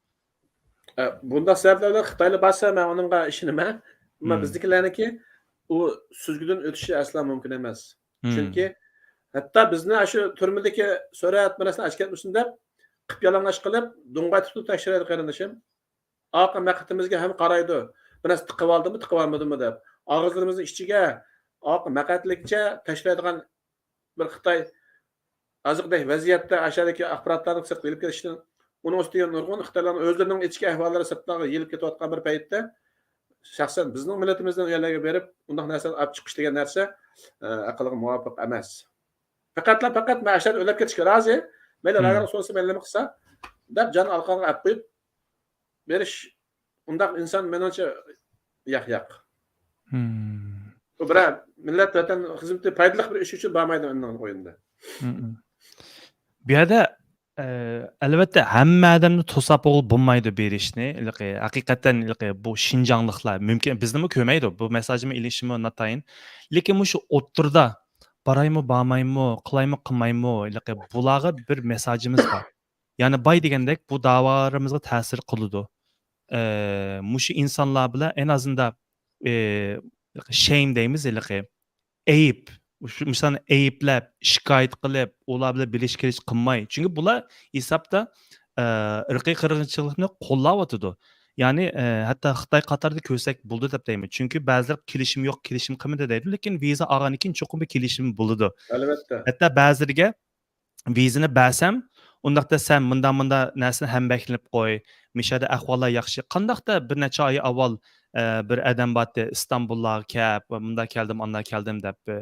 ئە، بۇنداق سەۋەبلەر بىلەن خىتايلار بارسا، مەن ئۇنىڭغا ئىشىنىمەن. ئەمما مم. بىزدىكىلەرنىڭكى ئۇ سۈزگۈدىن ئۆتۈشى ئەسلا مۇمكىن ئەمەس. مم. چۈنكى ھەتتا بىزنى ئاشۇ تۈرمىدىكى سۈرەت بىر نەرسىنى ئەسكەرتمىسۇن دەپ، قىپيالىڭاچ قىلىپ، دوڭغايتىپ تۇرۇپ تەكشۈرەيدۇ، قېرىندىشىم. ئارقا مەقئىتىمىزگە ھەم قارايدۇ. بىر نەرسە تىقىۋالدىمۇ، تىقىۋالمىدىمۇ دەپ. ئاغزىمىزنىڭ ئىچىگە ئارقا مەقئەتلىكچە تەكشۈرەيدىغان بىر خىتاي ھازىرقىدەك ۋەزىيەتتە ئاشۇ يەردىكى ئاخباراتلارنى سىرتقا ئېلىپ كېلىشتىن، ئۇنىڭ ئۈستىگە نۇرغۇن خىتايلارنىڭ ئۆزلىرىنىڭ ئىچكى ئەھۋاللىرى سىرتلارغا يېيىلىپ كېتىۋاتقان بىر پەيتتە، شەخسەن بىزنىڭ مىللىتىمىزنىڭ يەرلەرگە بېرىپ ئۇنداق نەرسىلەرنى ئاپ چىقىش دېگەن نەرسە، ئە، ئەقىلگە مۇۋاپىق ئەمەس. پەقەتلا پەقەت مەن ئاشۇ يەردە ئۆلۈپ كېتىشكە رازى، مەيلى مم. رايونلۇق سولىسا مەيلى نېمە قىلسا دەپ جان ئارقىغا ئەپ قويۇپ بېرىش، ئۇنداق ئىنسان مېنىڭچە ياق، ياق. مم. ئۇ بىرەر مىللەت، ۋەتەن خىزمىتى، پايدىلىق بىر ئىش ئۈچۈن بارمايدۇ مېنىڭ ئويۇمدا. مم. بۇ يەردە، ئە، ئەلۋەتتە، ھەممە ئادەمنى توساپ بولغىلى بولمايدۇ بېرىشنى. ھېلىقى، ھەقىقەتەن ھېلىقى بۇ شىنجاڭلىقلار مۇمكىن بىزنىمۇ كۆرمەيدۇ. بۇ مېساجنى ئېلىشىمۇ ناتايىن. لېكىن مۇشۇ ئوتتۇرىدا بارايمۇ، بارمايمۇ، قىلايمۇ، قىلمايمۇ، ھېلىقى بۇلارغا بىر مېساجىمىز بار. يەنى باي دېگەندەك بۇ داۋالىرىمىزغا تەسىر قىلىدۇ. ئە، مۇشۇ ئىنسانلار بىلەن ئەنە ئازىندا، ئە، شەيم دەيمىز ھېلىقى. ئەيىب. مۇشۇ، مۇشۇلارنى ئەيىبلەپ، شىكايەت قىلىپ، ئۇلار بىلەن بىلىش كېلىش قىلماي. چۈنكى بۇلار ھېسابتا، ئە، ئىرقىي قىرغىنچىلىقنى قوللاۋاتىدۇ. يەنى، ئە، ھەتتا خىتاي قاتارىدا كۆرسەك بولىدۇ دەپ دەيمەن. چۈنكى بەزىلەر كېلىشىم يوق، كېلىشىم قىلمىدى دەيدۇ. لېكىن ۋىزا ئالغاندىن كېيىن چوقۇم بىر كېلىشىم بولىدۇ. ئەلۋەتتە. ھەتتا بەزىلىرىگە ۋىزىنى بەرسەم، ئۇنداقتا سەن مۇنداق، مۇنداق نەرسىنى ھەمبەھىرلىنىپ قوي، مۇشۇ يەردە ئەھۋاللار ياخشى. قانداقتا بىر نەچچە ئاي ئاۋۋال، ئە، بىر ئادەم بارتتى، ئىستانبۇللارغا كەپ، مۇنداق كەلدىم، ئانداق كەلدىم دەپ، ئە،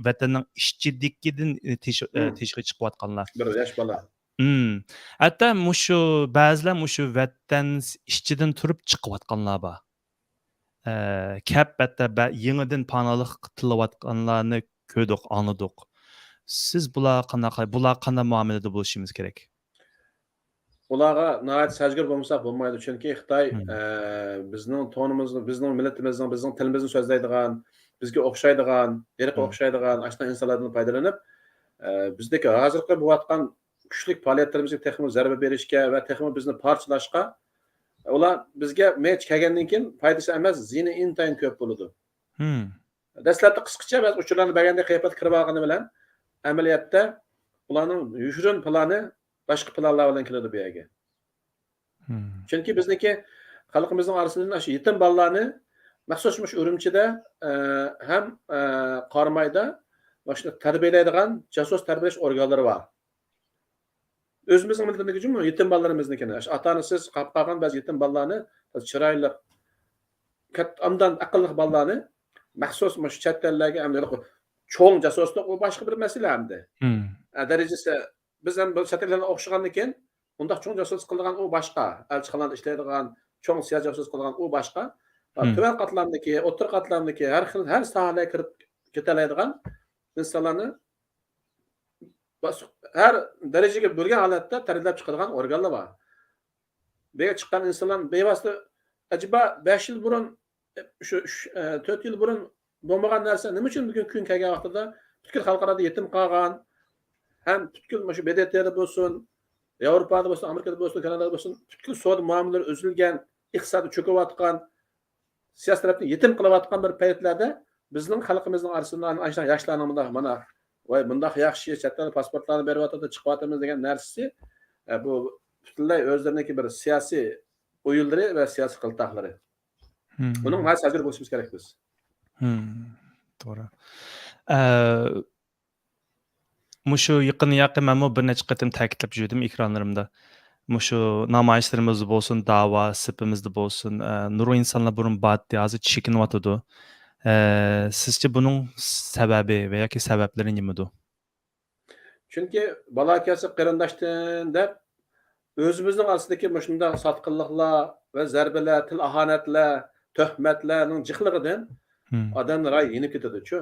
ۋەتەننىڭ ئىچىدىكىدىن تېش-، ئە، مم. تېشىغا چىقىۋاتقانلار. بىر ياش بالا. مم. ھەتتا مۇشۇ بەزىلەر مۇشۇ ۋەتەن ئىچىدىن تۇرۇپ چىقىۋاتقانلار بار. ئە، كەپ ھەتتا بە-، يېڭىدىن پاناھلىق تىلەۋاتقانلارنى كۆردۇق، ئاڭلىدۇق. سىز بۇلار قانداق، بۇلار قانداق مۇئامىلىدە بولۇشىمىز كېرەك؟ ئۇلارغا ناھايىتى سەزگۈر بولمىساق بولمايدۇ. چۈنكى خىتاي، مم. ئە، بىزنىڭ تونىمىزنى، بىزنىڭ مىللىتىمىزنىڭ، بىزنىڭ تىلىمىزنى سۆزلەيدىغان، بىزگە ئوخشايدىغان، ئىرقى مم. ئوخشايدىغان ئاشۇنداق ئىنسانلاردىن پايدىلىنىپ، ئە، بىزدىكى ھازىرقى بولۇۋاتقان كۈچلۈك پائالىيەتلىرىمىزگە تېخىمۇ زەربە بېرىشكە ۋە تېخىمۇ بىزنى پارچىلاشقا، ئۇلار بىزگە مېچ كەلگەندىن كېيىن پايدىسى ئەمەس، زىيىنى ئىنتايىن كۆپ بولىدۇ. مم. دەسلەپتە قىسقىچە بەزى ئۇچۇرلارنى بەرگەندەك قىياپەتكە كىرىپ ئالغىنى بىلەن، ئەمەلىيەتتە ئۇلارنىڭ يوشۇرۇن پىلانى باشقا پىلانلار بىلەن كېلىدۇ بۇ يەرگە. مم. چۈنكى بىزنىڭكى خەلقىمىزنىڭ ئارىسىدىن ئاشۇ يېتىم بالىلارنى مەخسۇس مۇشۇ ئۈرۈمچىدە، ئە، ھەم، ئە، قارامايدا مۇشۇ تەربىيەلەيدىغان جاسۇس تەربىيەلەش ئورگانلىرى بار. ئۆزىمىزنىڭ مىللىتىمىزنىكى جۇمۇ، يېتىم بالىلىرىمىزنىكىنى، ئاشۇ ئاتا-ئانىسىز قاپقالغان بەزى يېتىم بالىلارنى، چىرايلىق، كات-، ئابدان ئەقىللىق بالىلارنى مەخسۇس مۇشۇ چەت ئەللەرگە، ئەمدى چوڭ جاسۇسلۇق، ئۇ باشقا بىر مەسىلە ئەمدى. مم. ئە، دەرىجىسى، بىز ھەم بۇ چەت ئەللەرگە ئوخشىغاندىكىن، ئۇنداق چوڭ جاسۇسلۇق قىلىدىغان ئۇ باشقا، ئەلچىخانىلاردا ئىشلەيدىغان، چوڭ سىياسىي جاسۇسلۇق قىلىدىغان ئۇ باشقا. مم. تۆۋەن قاتلامدىكى، ئوتتۇرا قاتلامدىكى، ھەر خىل، ھەر ساھەلەرگە كىرىپ كېتەلەيدىغان ئىنسانلارنى باسقۇچ، ھەر دەرىجىگە بۆلگەن ھالەتتە تەربىيەلەپ چىقىدىغان ئورگانلار بار. بۇ يەرگە چىققان ئىنسانلار بىۋاسىتە، ئەجەبا بەش يىل بۇرۇن، شۇ ئۈچ، ئە، تۆت يىل بۇرۇن بولمىغان نەرسە نېمە ئۈچۈن بۈگۈنكى كۈن كەلگەن ۋاقتىدا پۈتكۈل خەلقئارادا يېتىم قالغان، ھەم پۈتكۈل مۇشۇ ب د ت دا بولسۇن، ياۋروپادا بولسۇن، ئامېرىكىدا بولسۇن، كانادادا بولسۇن، پۈتكۈل سودا مۇئامىلىلىرى ئۈزۈلگەن، ئىقتىسادى چۆكۈۋاتقان، سىياسىي تەرەپتىن يېتىم قېلىۋاتقان بىر پەيتلەردە بىزنىڭ خەلقىمىزنىڭ ئارىسىدا ئاشۇنداق ياشلارنىڭ مۇنداق، مانا، ۋاي، مۇنداق ياخشى، چەت ئەلدە پاسپورتلارنى بېرىۋاتىدۇ، چىقىۋاتىمىز دېگەن نەرسىسى، ئە، بۇ پۈتۈنلەي ئۆزلىرىنىڭكى بىر سىياسىي ئويۇنلىرى ۋە سىياسىي قىلتاقلىرى. مم. ئۇنىڭ ھازىر ھەزىر بولۇشىمىز كېرەك بىز. مم. توغرا. ئە، مۇشۇ يېقىندىن ياقى مەنمۇ بىر نەچچە قېتىم تەكىتلەپ يۈردۈم ئېكرانلىرىمدا. مۇشۇ نامايىشلىرىمىزدا بولسۇن، داۋا سېپىمىزدە بولسۇن، ئە، نۇرغۇن ئىنسانلار بۇرۇن بارتتى، ھازىر چېكىنىۋاتىدۇ. ئە، سىزچە بۇنىڭ سەۋەبى ۋە ياكى سەۋەبلىرى نېمىدۇ؟ چۈنكى بالا كەلسە قېرىنداشتىن دەپ، ئۆزىمىزنىڭ ئاستىدىكى مۇشۇنداق ساتقىنلىقلار ۋە زەربىلەر، تىل ئاھانەتلەر، تۆھمەتلەرنىڭ جىقلىقىدىن مم. ئادەم رايى يېنىپ كېتىدۇچۇ.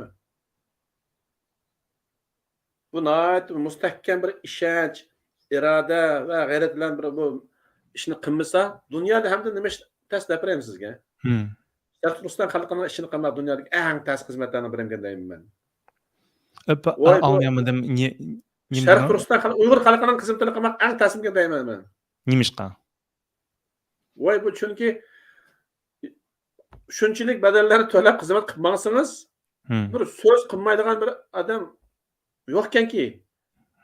بۇ ناھايىتى مۇستەھكەم بىر ئىشەنچ، ئىرادە ۋە غەيرەت بىلەن بىر بۇ ئىشنى قىلمىسا، دۇنيادا ھەمدە نېمە ئىش تەس دەپ بېرەيمەن سىزگە؟ مم. شەرقىي تۈركىستان خەلقىنىڭ ئىشىنى قىلماق دۇنيادىكى ئەڭ تەس خىزمەتلەرنىڭ بىرىمىكەن دەيمەن مەن. ئەپ-، ۋاي، بۇ ئاڭلىيالمىدىم. نى-، نېمە شەرقىي دېدىڭ؟ تۈركىستان خەلقى، ئۇيغۇر خەلقىنىڭ خىزمىتىنى قىلماق ئەڭ تەسمىكەن دەيمەن مەن. نېمىشقا؟ ۋاي، بۇ چۈنكى شۇنچىلىك بەدەللەرنى تۆلەپ خىزمەت قىلىپ ماڭسىڭىز، مم. بىر سۆز قىلمايدىغان بىر ئادەم يوقكەنكى.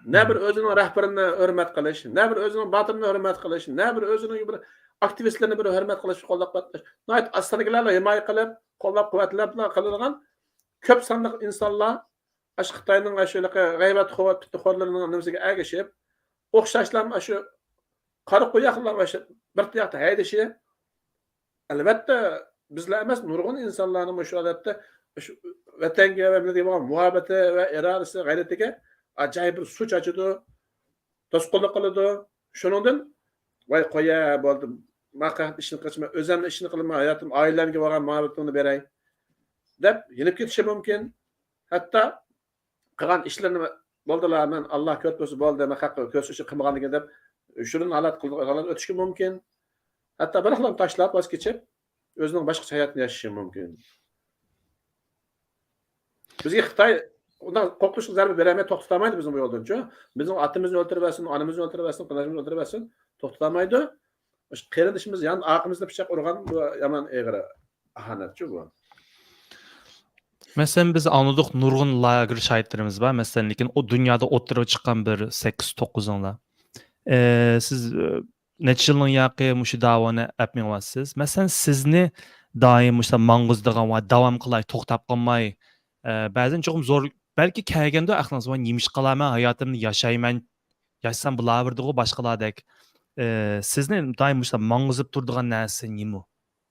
نە مم. بىر ئۆزىنىڭ رەھبىرىنى ھۆرمەت قىلىش، نە بىر ئۆزىنىڭ باتۇرىنى ھۆرمەت قىلىش، نە بىر ئۆزىنىڭ بىر ئاكتىۋىستلىرىنى بىر ھۆرمەت قىلىش، قوللاپ قۇۋۋەتلەش. ناھايىتى ئاستىدىكىلەرلا ھىمايە قىلىپ، قوللاپ قۇۋۋەتلەپلا قىلىدىغان كۆپ سانلىق ئىنسانلار ئاشۇ خىتاينىڭ ئاشۇ ھېلىقى غەيۋەتخور، پىتنىخورلىرىنىڭ نېمىسىگە ئەگىشىپ، ئوخشاشلا ئاشۇ قارا قوياقلار ئاشۇ بىر تۇياقتا ھەيدىشى، ئەلۋەتتە، بىزلا ئەمەس، نۇرغۇن ئىنسانلارنىڭ مۇشۇ ھالەتتە شۇ ۋەتەنگە ۋە مىللەتكە بولغان مۇھەببىتى ۋە ئىرادىسى، غەيرىتىگە ئاجايىپ بىر سۇ چاچىدۇ، توسقۇنلۇق قىلىدۇ. شۇنىڭدىن، ۋاي، قويە، بولدى، ماقا ئىشنى قىلىشما، ئۆزۈمنىڭ ئىشىنى قىلىمەن، ھاياتىم، ئائىلەمگە بولغان مۇھەببىتىمنى بېرەي، دەپ يېنىپ كېتىشى مۇمكىن. ھەتتا قىلغان ئىشلىرىنى، بولدىلا، مەن، ئاللا كۆرۈپ تۇرسا بولدى، مەن خەققە كۆرسىتىش قىلمىغاندىكىن دەپ، شۇنىڭ ھالەت قىلىدىغان ئۆتۈشكە مۇمكىن. ھەتتا بىر خىل تاشلاپ ۋاز كېچىپ، ئۆزىنىڭ باشقىچە ھاياتىنى ياشىشى مۇمكىن. بىزگە خىتاي ئۇنداق قورقۇنچلۇق زەربە بېرەلمەي توختىتالمايدۇ بىزنى بۇ يولدىنچۇ. بىزنىڭ ئاتىمىزنى ئۆلتۈرۈۋەتسۇن، ئانىمىزنى ئۆلتۈرۈۋەتسۇن، قېرىندىشىمىزنى ئۆلتۈرۈۋەتسۇن، توختىتالمايدۇ. مۇشۇ قېرىندىشىمىز يان ئارقىمىزدا پىچاق ئۇرغان بۇ يامان ئېغىر ئاھانەتچۇ بۇ. مەسىلەن، بىز ئاڭلىدۇق، نۇرغۇن لاگېر شاھىتلىرىمىز بار. مەسىلەن، لېكىن ئۇ دۇنيادا ئوتتۇرىغا چىققان بىر سەككىز، توققۇزۇڭلار. ئە، سىز، ئە، نەچچە يىلنىڭ ياقى مۇشۇ داۋانى ئەپ مېڭىۋاتىسىز. مەسىلەن، سىزنى دائىم مۇشۇنداق ماڭغۇزىدىغان ۋە داۋام قىلاي، توختاپ قالماي، ئە، بەزەن چوقۇم زور، بەلكى كەلگەندۇ ئەقلىڭىز، ۋاي، نېمە ئىش قىلارمەن، ھاياتىمنى ياشايمەن، ياشىسام بولاۋېرىدىغۇ باشقىلاردەك. ئە، سىزنى دائىم مۇشۇنداق ماڭغۇزۇپ تۇرىدىغان نەرسە نېمە؟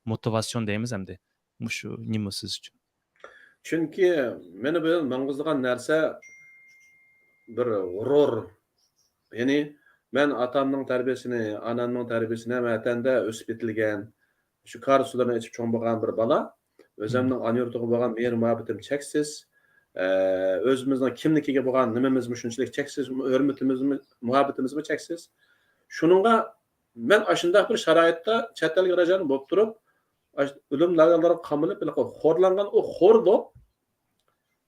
موتىۋاتسىيون دەيمىز ئەمدى. مۇشۇ نېمە سىز ئۈچۈن؟ چۈنكى مېنى بۇ يەردە ماڭغۇزىدىغان نەرسە بىر غۇرۇر. يەنى مەن ئاتامنىڭ تەربىيەسىنى، ئانامنىڭ تەربىيەسىنى ھەم ۋەتەندە ئۆسۈپ يېتىلگەن، شۇ كار سۇلىرىنى ئىچىپ چوڭ بولغان بىر بالا. ئۆزۈمنىڭ ئانا يۇرتىغا بولغان مېھىر مۇھەببىتىم چەكسىز. ئە، ئۆزىمىزنىڭ كىملىكىگە بولغان نېمىمىزمۇ شۇنچىلىك چەكسىز، ھۆرمىتىمىزمۇ، مۇھەببىتىمىزمۇ چەكسىز. شۇنىڭغا مەن ئاشۇنداق بىر شارائىتتا چەت ئەلگە راجان بولۇپ تۇرۇپ، ئاش-، ئۆلۈم لاگېرلىرىغا قامىلىپ، ھېلىقى خورلانغان ئۇ خورلۇق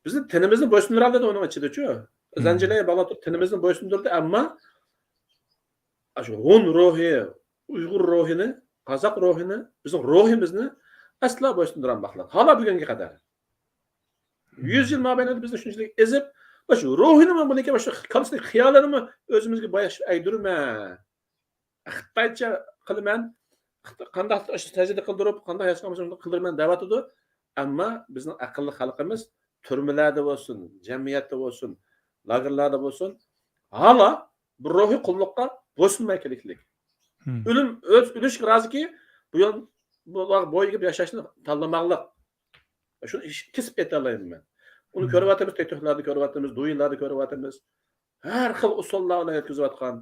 بىزنى تېنىمىزنى بويسۇندۇرالىدى ئۇنىڭ ئىچىدىچۇ. مم. زەنجىرلەيگە باغلاپ تۇرۇپ تېنىمىزنى بويسۇندۇردى، ئەمما ئاشۇ ھون روھى، ئۇيغۇر روھىنى، قازاق روھىنى، بىزنىڭ روھىمىزنى ئەسلا بويسۇندۇرالماقلىق. ھالا بۈگۈنگە قەدەر. مم. يۈز يىل مابەينىدە بىزنى شۇنچىلىك ئېزىپ، مۇشۇ روھىنىمۇ، بۇنىڭكى مۇشۇ كاللىسىدىكى خىيالىنىمۇ ئۆزىمىزگە باياشىپ ئەگدۈرمە. خىتايچە قىلىمەن، خىت-، قانداق ئاشۇ سەجدە قىلدۇرۇپ، قانداق ياسىغان بولسا شۇنداق قىلدۇرىمەن دەۋاتىدۇ. ئەمما بىزنىڭ ئەقىللىق خەلقىمىز تۈرمىلەردە بولسۇن، جەمئىيەتتە بولسۇن، لاگېرلاردا بولسۇن، ھالا بۇ روھىي قۇللۇققا بويسۇنماي كېلىكلىك. مم. ئۆلۈم، ئۆز ئۆلۈشكە رازىكى، بۇ يول، بۇلار بويىگە ياشاشنى تاللىماقلىق. شۇنى ئىش-، كېسىپ ئېيتالايمەن مەن. ئۇنى مم. كۆرۈۋاتىمىز، تىك توكلاردا كۆرۈۋاتىمىز، دويىنلاردا كۆرۈۋاتىمىز. ھەر خىل ئۇسۇللار بىلەن يەتكۈزۈۋاتقان.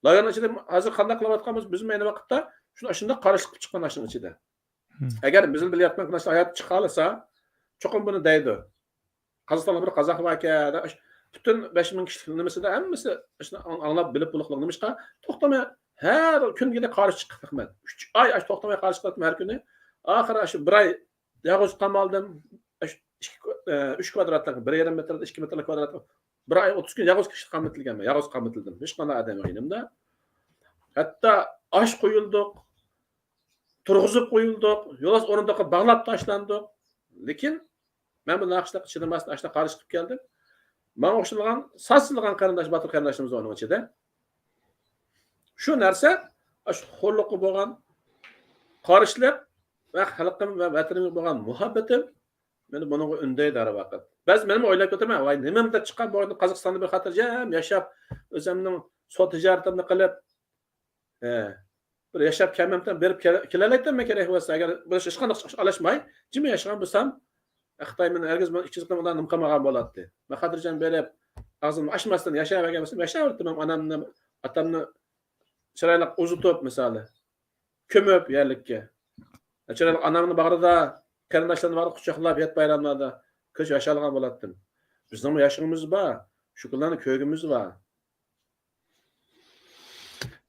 لاگېرنىڭ ئىچىدە ھازىر قانداق قىلىۋاتقانمىز، بىزمۇ ئەينى ۋاقىتتا شۇنى، شۇنداق قاراشلىق قىلىپ چىققان ئاشۇنىڭ ئىچىدە. مم. ئەگەر بىزنى بىلىۋاتقان قىلمىشلار ھايات چىقالىسا، چوقۇم بۇنى دەيدۇ. قازاقىستاندا بىر قازاق باركەن، دەپ، پۈتۈن بەش مىڭ كىشىلىك نېمىسىدە ھەممىسى شۇنى ئاڭ-، ئاڭلاپ بىلىپ بولۇقلۇق. نېمىشقا؟ توختىماي ھەر كۈنگىدەك قارشى چىقىپ قېلىپمەن. ئۈچ ئاي ئاش توختىماي قارشى چىقىپ قېلىپتىم ھەر كۈنى. ئاخىرى شۇ بىر ئاي يالغۇز قالمالدىم. ئۈچ، ئىككى، ئۈچ كۋادراتلىق، بىر يېرىم مېتىردا ئىككى مېتىرلىك كۋادراتلىق. بىر ئاي ئوتتۇز كۈن يالغۇز كىشى قالمىتىلگەنمەن. يالغۇز قالمىتىلدىم. ھېچقانداق ئادەم يوق يېنىمدا. ھەتتا ئاش قويۇلدۇق، تۇرغۇزۇپ قويۇلدۇق، يولۋاس ئورۇندۇققا باغلاپ تاشلاندۇق. لېكىن مەن بۇ ناخشىلىققا چىدىماستىن ئاشۇنداق قارشى چىقىپ كەلدىم. ماڭا ئوخشىغان، ساز سېلىدىغان قېرىنداش، باتۇر قېرىنداشلىرىمىز بار ئۇنىڭ ئىچىدە. شۇ نەرسە، ئاشۇ خورلۇققا بولغان قارشىلىق ۋە خەلقىم ۋە ۋەتىنىمگە بولغان مۇھەببىتىم مېنى بۇنىڭغا ئۈندەيدۇ ھەر ۋاقىت. بەزى مېنىمۇ ئويلاپ كۆتۈرىمەن، ۋاي، نېمە دەپ چىققان بۇ قازاقىستاندا بىر خاتىرجەم ياشاپ، ئۆزۈمنىڭ سودا تىجارىتىمنى قىلىپ، ئە، بىر ياشاپ كەلمەمتىن بېرىپ كېلە-، كېلەلەيتتىم مەن كېرەك بولسا، ئەگەر بىر ھېچقانداق ئىش ئالاشماي، جىم ياشىغان بولسام، خىتاي مېنى ھەرگىز مانا ئىككىنچى قېتىم ئۇنداق نېمە قىلمىغان بولاتتى. مەن خاتىرجەم بېرىپ، ئاغزىمنى ئاچماستىن ياشاۋەرگەن بولسام، ياشاۋەرتتىم. ئانامنى، ئاتامنى چىرايلىق ئۇزىتىپ، مىسالى، كۆمۈپ يەرلىككە. چىرايلىق ئانامنى باغرىدا، قېرىنداشلارنى باغرىدا قۇچاقلاپ، يات بايراملاردا كۆچۈپ ياشالىغان بولاتتىم. بىزنىڭمۇ ياشىغىنىمىز بار، شۇ كۈنلەرنى كۆرگىنىمىز بار.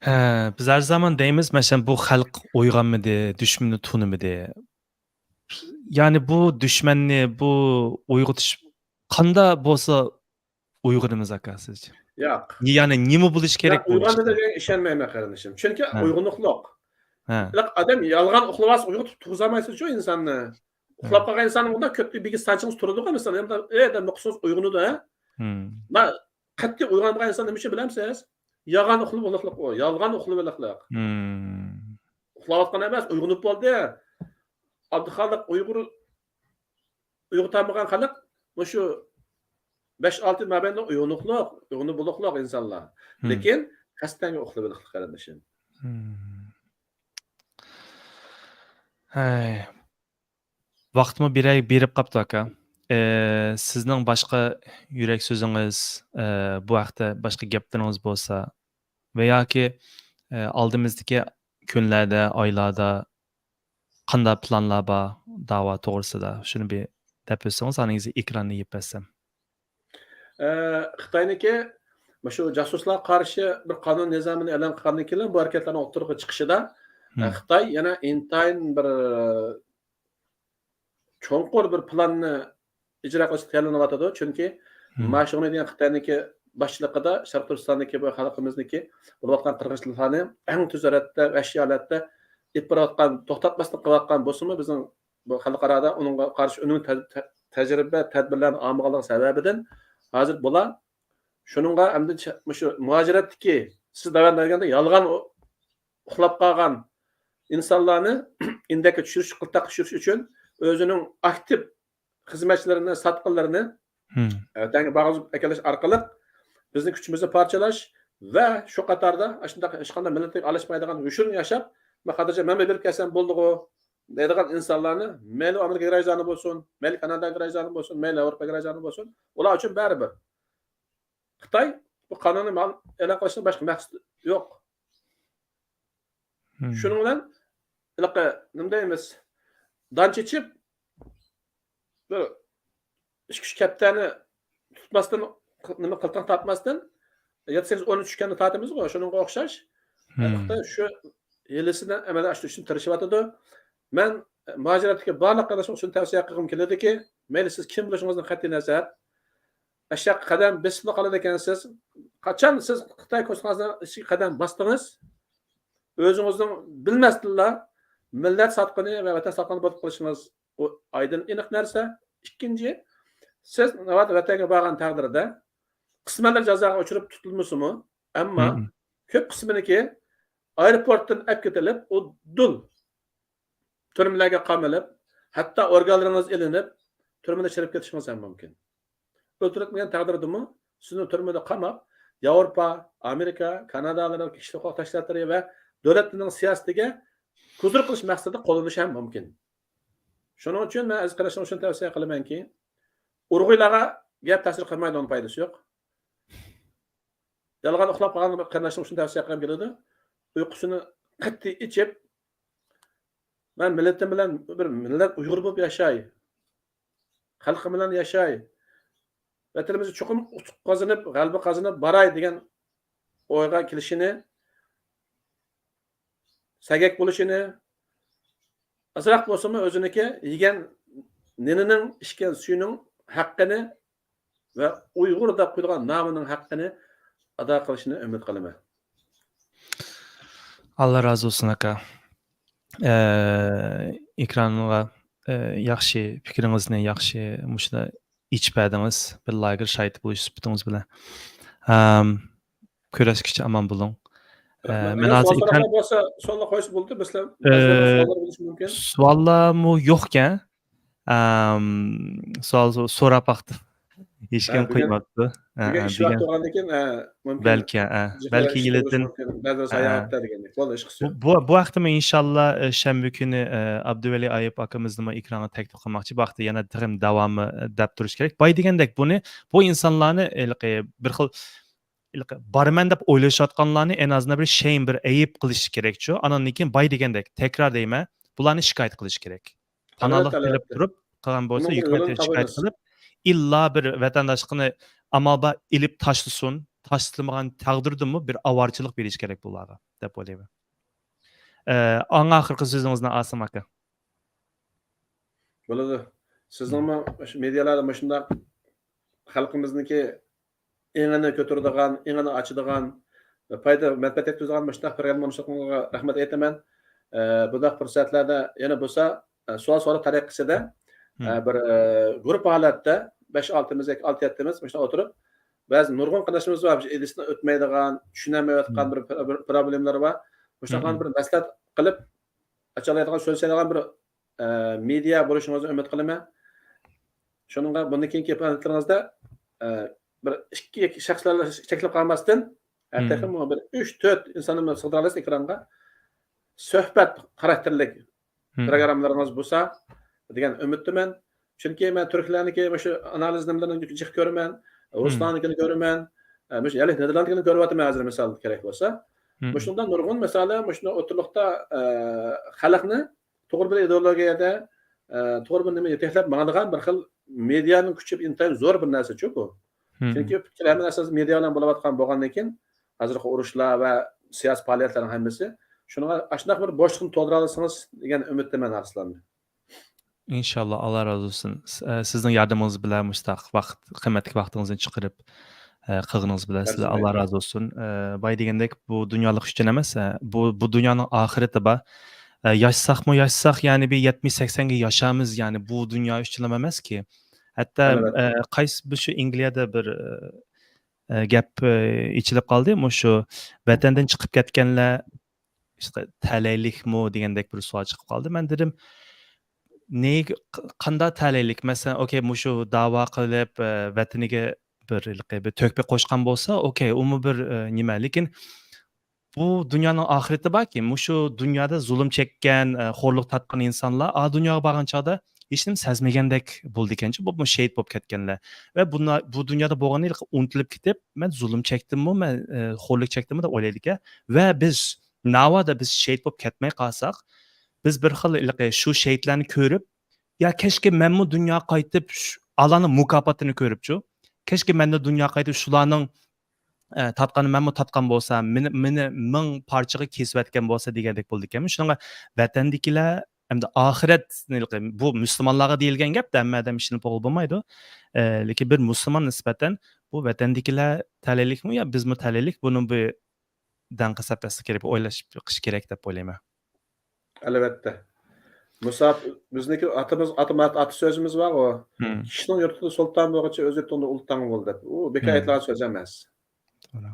ھە، بىز ھەر زامان دەيمىز، مەسىلەن، بۇ خەلق ئويغانمىدى، دۈشمىنى تونۇمىدى. يەنى بۇ دۈشمەننى، بۇ ئويغىتىش قاندا بولسا ئويغىنىمىز، ئاكا، سىزچە؟ ياق. يەنى نېمە بولۇشى كېرەك بۇ ئىشتا؟ ئويغانمىدى دېگەن ئىشەنمەيمەن، قېرىندىشىم. چۈنكى ھە. ئويغۇنۇقلۇق. ھە. ئادەم يالغان ئۇخلىۋالسا ئويغىتىپ تۇرغۇزالمايسىزچۇ ئىنساننى. ھە. ئۇخلاپ قالغان ئىنساننىڭ ئۇنداق كۆپتە بىگە سانچىڭىز تۇرىدىغۇ، مىسال، ئەي دەپ نۇقسىڭىز ئويغىنىدۇ، ھە؟ ھىم. ما قەتئىي ئويغانمىغان ئىنسان نېمە ئۈچۈن بىلەمسىز؟ يالغان ئۇخلىۋالىقلىق ئۇ، يالغان ئۇخلىۋالىقلىق. ھىم. ئۇخلاۋاتقان ئەمەس، ئويغىنىپ بولدى. ئابدۇخالىق ئۇيغۇر ئويغىتالمىغان خەلق مۇشۇ بەش ئالتە يىل مابەينىدە ئويغىنىقلىق، ئويغىنىپ بولۇقلۇق ئىنسانلار. ھىم. لېكىن قەستەنگە ئۇخلىۋېلىقلىق، قېرىندىشىم. ھىم. ھەي. ۋاقىتمۇ بېرەي-، بېرىپ قاپتۇ، ئاكا. ئى، سىزنىڭ باشقا يۈرەك سۆزىڭىز، ئى، بۇ ھەقتە باشقا گەپلىرىڭىز بولسا ۋە ياكى، ئى، ئالدىمىزدىكى كۈنلەردە، ئايلاردا قانداق پىلانلار بار داۋا توغرىسىدا؟ شۇنى بىر دەپ ئۆتسىڭىز، ئاندىن كېيىن ئېكراننى يېپىپ بەرسەم. ئە، خىتاينىڭكى مۇشۇ جاسۇسلارغا قارشى بىر قانۇن نىزامىنى ئېلان قىلغاندىن كېيىن بۇ ھەرىكەتلەرنىڭ ئوتتۇرىغا چىقىشىدا، ئە، ھىم. خىتاي يەنە ئىنتايىن بىر چوڭقۇر بىر پىلاننى ئىجرا قىلىشقا تەييارلىنىۋاتىدۇ. چۈنكى ھىم. ما شۇڭنى دېگەن خىتاينىڭكى باشچىلىقىدا شەرقىي تۈركىستاندىكى بۇ خەلقىمىزنىڭكى بولۇۋاتقان قىرغىنچىلىقلارنى ئەڭ تېز سۈرئەتتە، ۋەھشىي ھالەتتە ئېلىپ بارىۋاتقان، توختاتماستىن قىلىۋاتقان بولسىمۇ، بىزنىڭ بۇ خەلقئارادا ئۇنىڭغا قارشى ئۈنۈملۈك تە-، تە-، تەجرىبە، تەدبىرلەرنى ئالمىغانلىقى سەۋەبىدىن ھازىر بۇلار شۇنىڭغا ئەمدى چە-، مۇشۇ مۇھاجىرەتتىكى سىز دەۋەن دېگەندە يالغان ئۇ-، ئۇخلاپ قالغان ئىنسانلارنى ئىندەككە چۈشۈرۈش، قىلتاققا چۈشۈرۈش ئۈچۈن ئۆزىنىڭ ئاكتىپ خىزمەتچىلىرىنى، ساتقىنلىرىنى ھىم. ۋەتەنگە بارغۇزۇپ ئەكېلىش ئارقىلىق بىزنىڭ كۈچىمىزنى پارچىلاش ۋە شۇ قاتاردا ئاشۇنداق ھېچقانداق مىللەتكە ئارىلاشمايدىغان يوشۇرۇن ياشاپ، مەن خاتىرجەم مەنمۇ بېرىپ كەلسەم بولىدىغۇ دەيدىغان ئىنسانلارنى، مەيلى ئامېرىكا گراژدانى بولسۇن، مەيلى كانادا گراژدانى بولسۇن، مەيلى ياۋروپا گراژدانى بولسۇن، ئۇلار ئۈچۈن بەرىبىر. خىتاي بۇ قانۇننى مال-، ئېلان قىلىشنىڭ باشقا مەقسىتى يوق. ھىم. شۇنىڭ بىلەن ھېلىقى نېمە دەيمىز، دان چېچىپ، بىر ئىككى ئۈچ كەپتەرنى تۇتماستىن، نېمە، قىلتاق تارتماستىن، يەتتە، سەككىز، ئون ئۈچ كۈننى تارتىمىزغۇ، شۇنىڭغا ئوخشاش. ھىم. ھېلىقى شۇ ھىيلىسىنى ئەمەلگە ئاشۇرۇش ئۈچۈن تىرىشىۋاتىدۇ. مەن مۇھاجىرەتتىكى بارلىق قېرىنداشلارغا شۇنى تەۋسىيە قىلغۇم كېلىدىكى، مەيلى سىز كىم بولۇشىڭىزدىن قەتئىينەزەر، ئەشەققە قەدەم بېسىپلا قالىدىكەنسىز. قاچان سىز خىتاي كونسۇلخانىسىنىڭ ئىچىگە قەدەم باستىڭىز، ئۆزىڭىزنىڭ بىلمەستىنلا مىللەت ساتقىنى ۋە ۋەتەن ساتقىنى بولۇپ قېلىشىڭىز ئۇ ئايدىن ئېنىق نەرسە. ئىككىنچى، سىز ناۋادا ۋەتەنگە بارغان تەقدىردە قىسمەنلا جازاغا ئۇچراپ تۇتۇلمىسىمۇ، ئەمما ھىم. كۆپ قىسمىنىڭكى ئايروپورتتىن ئەپ كېتىلىپ، ئۇدۇل تۈرمىلەرگە قامىلىپ، ھەتتا ئورگانلىرىڭىز ئېلىنىپ، تۈرمىدە چىرىپ كېتىشىڭىز ھەم مۇمكىن. ئۆلتۈرۈلمىگەن تەقدىردىمۇ سىزنى تۈرمىدە قاماپ، ياۋروپا، ئامېرىكا، كانادالىرى، كىشىلىك ھوقۇق تەشكىلاتلىرى ۋە دۆلەتلىرىنىڭ سىياسىتىگە كۇزۇر قىلىش مەقسىتىدە قوللىنىشى ھەم مۇمكىن. شۇنىڭ ئۈچۈن مەن ئەزىز قېرىنداشلارغا شۇنى تەۋسىيە قىلىمەنكى، ئۇرغۇيلارغا گەپ تەسىر قىلمايدۇ، ئۇنىڭ پايدىسى يوق. يالغان ئۇخلاپ قالغان قېرىنداشلىرىمغا شۇنى تەۋسىيە قىلغۇم كېلىدۇ. ئۇيقۇسىنى قەتئىي ئېچىپ، مەن مىللىتىم بىلەن بىر مىللەت ئۇيغۇر بولۇپ ياشاي. خەلقىم بىلەن ياشاي. ۋەتىنىمىزدە چوقۇم ئۇتۇق قازىنىپ، غەلىبە قازىنىپ باراي دېگەن ئويغا كېلىشىنى، سەگەك بولۇشىنى، ئازراق بولسىمۇ ئۆزىنىڭكى يېگەن نېنىنىڭ، ئىچكەن سۈيىنىڭ ھەققىنى ۋە ئۇيغۇر دەپ قويۇلغان نامىنىڭ ھەققىنى ئادا قىلىشىنى ئۈمىد قىلىمەن. ئاللا رازى بولسۇن، ئاكا. ئە، ئېكرانغا، ئە، ياخشى پىكرىڭىزنى، ياخشى مۇشۇنداق ئېچىپ بەردىڭىز. بىر لاگېر شاھىتى بولۇش سۈپىتىڭىز بىلەن. ئەم، كۆرۈشكىچە ئامان بولۇڭ. ئە، رەھمەت. مەن ئەگەر ھازىر سوئال ئېكران سوراقلار بولسا، سوئاللار قويسا بولدى. بىزلەر ئە، بەزىلەردە سوئاللار بولۇشى مۇمكىن. سوئاللارمۇ يوقكەن. ئەم، سوئال سو-، سوراپ باقتىم. ھېچكىم ھە، بۈگۈن، قويماپتۇ. ھە، بۈگۈن ھە، ئىش ۋاقتى بولغاندىن كېيىن، ھە، مۇمكىن. بەلكى، ھە، بەلكى يىلىدىن، بەزىلەر ھە، ساياھەتتە دېگەندەك. بولدى، ھېچقىسى بۇ، يوق. بۇ، بۇ ھەقتە مەن ئىنشاللا، ئە، شەنبە كۈنى، ئە، ئابدۇۋەلى ئايۇپ ئاكىمىزنىمۇ ئېكرانغا تەكلىپ قىلماقچى. بۇ ھەقتە يەنە تېخىمۇ داۋامى، ئە، دەپ تۇرۇش كېرەك. باي دېگەندەك بۇنى، بۇ ئىنسانلارنى، ھېلىقى بىر خىل، ھېلىقى بارىمەن دەپ ئويلىشىۋاتقانلارنى ئەن ئازىندا بىر شەيم، بىر ئەيىب قىلىش كېرەكچۇ. ئانان كېيىن باي دېگەندەك، تەكرار دەيمەن، بۇلارنى شىكايەت قىلىش كېرەك. پاناھلىق تىلەپ تۇرۇپ قىلغان بولسا، ھۆكۈمەتكە شىكايەت قىلىپ، ئىللا بىر ۋەتەنداشلىقىنى ئامال بار ئېلىپ تاشلىسۇن، تاشلىمىغان تەقدىردىمۇ بىر ئاۋارىچىلىق بېرىش كېرەك بۇلارغا، دەپ ئويلايمەن. ئە، ئەڭ ئاخىرقى سۆزىڭىزنى ئاسىم ئاكا. بولىدۇ. سىزنىڭمۇ مۇشۇ مېدىيالاردا مۇشۇنداق خەلقىمىزنىڭكى ئېڭىنى كۆتۈرىدىغان، ئېڭىنى ئاچىدىغان، پايدا، مەنپەئەت يەتكۈزىدىغان مۇشۇنداق پروگرامما ئورۇنلاشتۇرغىنىڭىزغا رەھمەت ئېيتىمەن. ئە، بۇنداق پۇرسەتلەردە يەنە بولسا، ئە، سوئال سوراش تەرىقىسىدە، ئە، بىر، ئە، گۇرۇپپا ھالەتتە بەش-ئالتىمىز ياكى ئالتە-يەتتىمىز مۇشۇنداق ئولتۇرۇپ، بەزى نۇرغۇن قېرىنداشلىرىمىز بار، مۇشۇ ئىدىيىسىدىن ئۆتمەيدىغان، چۈشىنەلمەيۋاتقان بىر، بىر پروبلېمىلىرى بار. مۇشۇنداق بىر مەسلىھەت قىلىپ، ئاچالايدىغان، سۆزلىشەلەيدىغان بىر، ئە، مېدىيا بولۇشىڭىزنى ئۈمىد قىلىمەن. شۇنىڭغا بۇندىن كېيىنكى پائالىيەتلىرىڭىزدە، ئە، بىر ئىككى شەخسلەرلا چەكلىنىپ قالماستىن، ھە، تېخىمۇ بىر ئۈچ، تۆت ئىنساننى سىغدۇرالايسىز ئېكرانغا. سۆھبەت خاراكتېرلىك پروگراممىلىرىڭىز بولسا دېگەن ئۈمىدتىمەن. چۈنكى مەن تۈركلەرنىكى مۇشۇ ئانالىز نېمىلىرىنى جىق كۆرىمەن، رۇسلارنىڭكىنى كۆرىمەن، ئە، مۇشۇ يەرلىك نېدېرلاندنىڭكىنى كۆرۈۋاتىمەن ھازىر مىسال كېرەك بولسا. مۇشۇنداق نۇرغۇن مىسالى مۇشۇنداق ئوتتۇرىلىقتا، ئە، خەلقنى توغرا بىر ئىدېئولوگىيەدە، ئە، توغرا بىر نېمە يېتەكلەپ ماڭىدىغان بىر خىل مېدىيانىڭ كۈچى ئىنتايىن زور بىر نەرسىچۇ بۇ. چۈنكى پۈتكۈل ھەممە نەرسە مېدىيا بىلەن بولۇۋاتقان بولغاندىن كېيىن، ھازىرقى ئۇرۇشلار ۋە سىياسىي پائالىيەتلەرنىڭ ھەممىسى. شۇنىڭغا ئاشۇنداق بىر بوشلۇقنى تولدۇرالىسىڭىز دېگەن ئۈمىدتىمەن ئارسلان. ئىنشاللا، ئاللا رازى بولسۇن. س-، ئە، سىزنىڭ ياردىمىڭىز بىلەن مۇشۇنداق ۋاقىت، قىممەتلىك ۋاقتىڭىزنى چىقىرىپ، ئە، قىلغىنىڭىز بىلەن سىلەر ئاللا رازى بولسۇن. ئە، باي دېگەندەك، بۇ دۇنيالىق ئۈچۈن ئەمەس، ئە، بۇ، بۇ دۇنيانىڭ ئاخىرىتى بار. ئە، ياشىساقمۇ ياشىساق، يەنى بىر يەتمىش سەكسەنگە ياشارمىز، يەنى بۇ دۇنيا ئۈچۈنلا ئەمەسكى. ھەتتا، ئە، قايسى بىر شۇ ئەنگلىيەدە بىر، ئە، ئە، گەپ، ئە، ئېچىلىپ قالدى. مۇشۇ ۋەتەندىن چىقىپ كەتكەنلەر ئىشقا تەلەيلىكمۇ دېگەندەك بىر سوئال چىقىپ قالدى. مەن دېدىم، نېگە، ق-، قانداق تەلەيلىك؟ مەسىلەن، ئوكەي، مۇشۇ داۋا قىلىپ، ئە، ۋەتىنىگە بىر، بىر تۆھپە قوشقان بولسا، ئوكەي، ئۇمۇ بىر، ئە، نېمە. لېكىن بۇ دۇنيانىڭ ئاخىرىتى باركى، مۇشۇ دۇنيادا زۇلۇم چەككەن، ئە، خورلۇق تارتقان ئىنسانلار ئا دۇنياغا بارغان چاغدا ھېچنېمە سەزمىگەندەك بولىدىكەنچۇ، بولۇپمۇ شېھىت بولۇپ كەتكەنلەر. ۋە بۇنا-، بۇ دۇنيادا بولغىنى ئۇنتۇلۇپ كېتىپ، مەن زۇلۇم چەكتىممۇ، مەن، ئە، خورلۇق چەكتىممۇ دەپ ئويلايدىكەن. ۋە بىز ناۋادا بىز شېھىت بولۇپ كەتمەي قالساق، بىز بىر خىل ھېلىقى شۇ شېھىتلەرنى كۆرۈپ، يا كەچكە مەنمۇ دۇنياغا قايتىپ، شۇ، ئالارنىڭ مۇكاپاتىنى كۆرۈپچۇ، كەچكە مەنمۇ دۇنياغا قايتىپ، شۇلارنىڭ، ئە، تارتقاننى مەنمۇ تارتقان بولسام، مېنى، مېنى مىڭ پارچىغا كېسىۋەتكەن بولسا دېگەندەك بولىدىكەنمۇ. شۇنىڭغا ۋەتەندىكىلەر ھەمدە ئاخىرەت، بۇ مۇسۇلمانلارغا دېيىلگەن گەپتە، ھەممە ئادەم ئىشىنىپ بولغىلى بولمايدۇ. ئە، لېكىن بىر مۇسۇلمان نىسبەتەن بۇ ۋەتەندىكىلەر تەلەيلىكمۇ يا بىزمۇ تەلەيلىك؟ بۇنى بىر دەڭقى سەپەسكە كىرىپ ئويلاش بېقىش كېرەك دەپ ئويلايمەن. ئەلۋەتتە. مۇساپ-، بىزنىڭكى ئاتىمىز، ئاتا، ئاتا سۆزىمىز بارغۇ، كىشىنىڭ يۇرتىدا سۇلتان بولغۇچە ئۆز يۇرتۇڭدا ئۇلتاڭ بول دەپ. ئۇ بىكار ئېيتىلغان سۆز ئەمەس.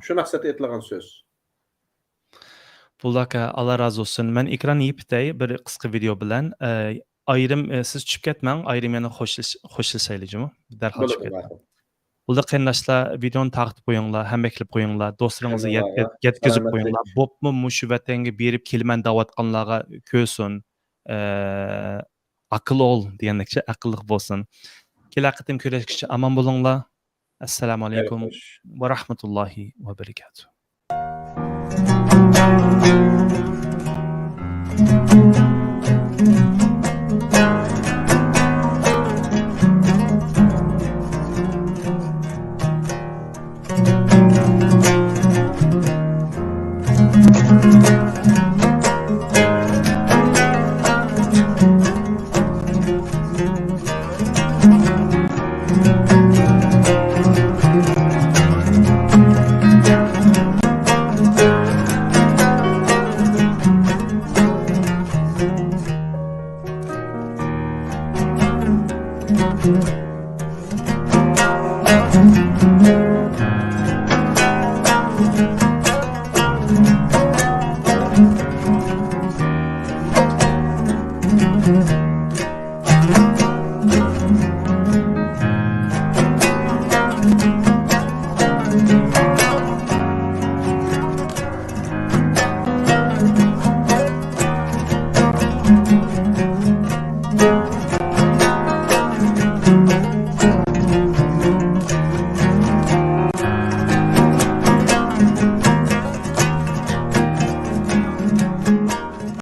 شۇ مەقسەتتە ئېيتىلغان سۆز. بولدى ئاكا، ئاللا رازى بولسۇن. مەن ئېكراننى يېپىپ كېتەي بىر قىسقا ۋىدېئو بىلەن. ئە، ئايرىم، ئە، سىز چۈشۈپ كەتمەڭ، ئايرىم يەنە خوشلىش-، خوشلىشايلى جۇمۇ. دەرھال چۈشۈپ كەتمەڭ. بولدى قېرىنداشلار، ۋىدېئونى تارقىتىپ قويۇڭلار، ھەممە كىلىپ قويۇڭلار، دوستلىرىڭىزغا يەتكۈزۈپ قويۇڭلار. بولۇپمۇ مۇشۇ ۋەتەنگە بېرىپ كېلىمەن دەۋاتقانلارغا كۆرسۇن. ئە، ئاقىل ئوغۇل دېگەندەكچە ئەقىللىق بولسۇن. كېلەر قېتىم كۆرۈشكىچە ئامان بولۇڭلار. ئەسسالامۇ ئەلەيكۇم ۋە رەھمەتۇللاھى ۋە بەرىكاتۇھ.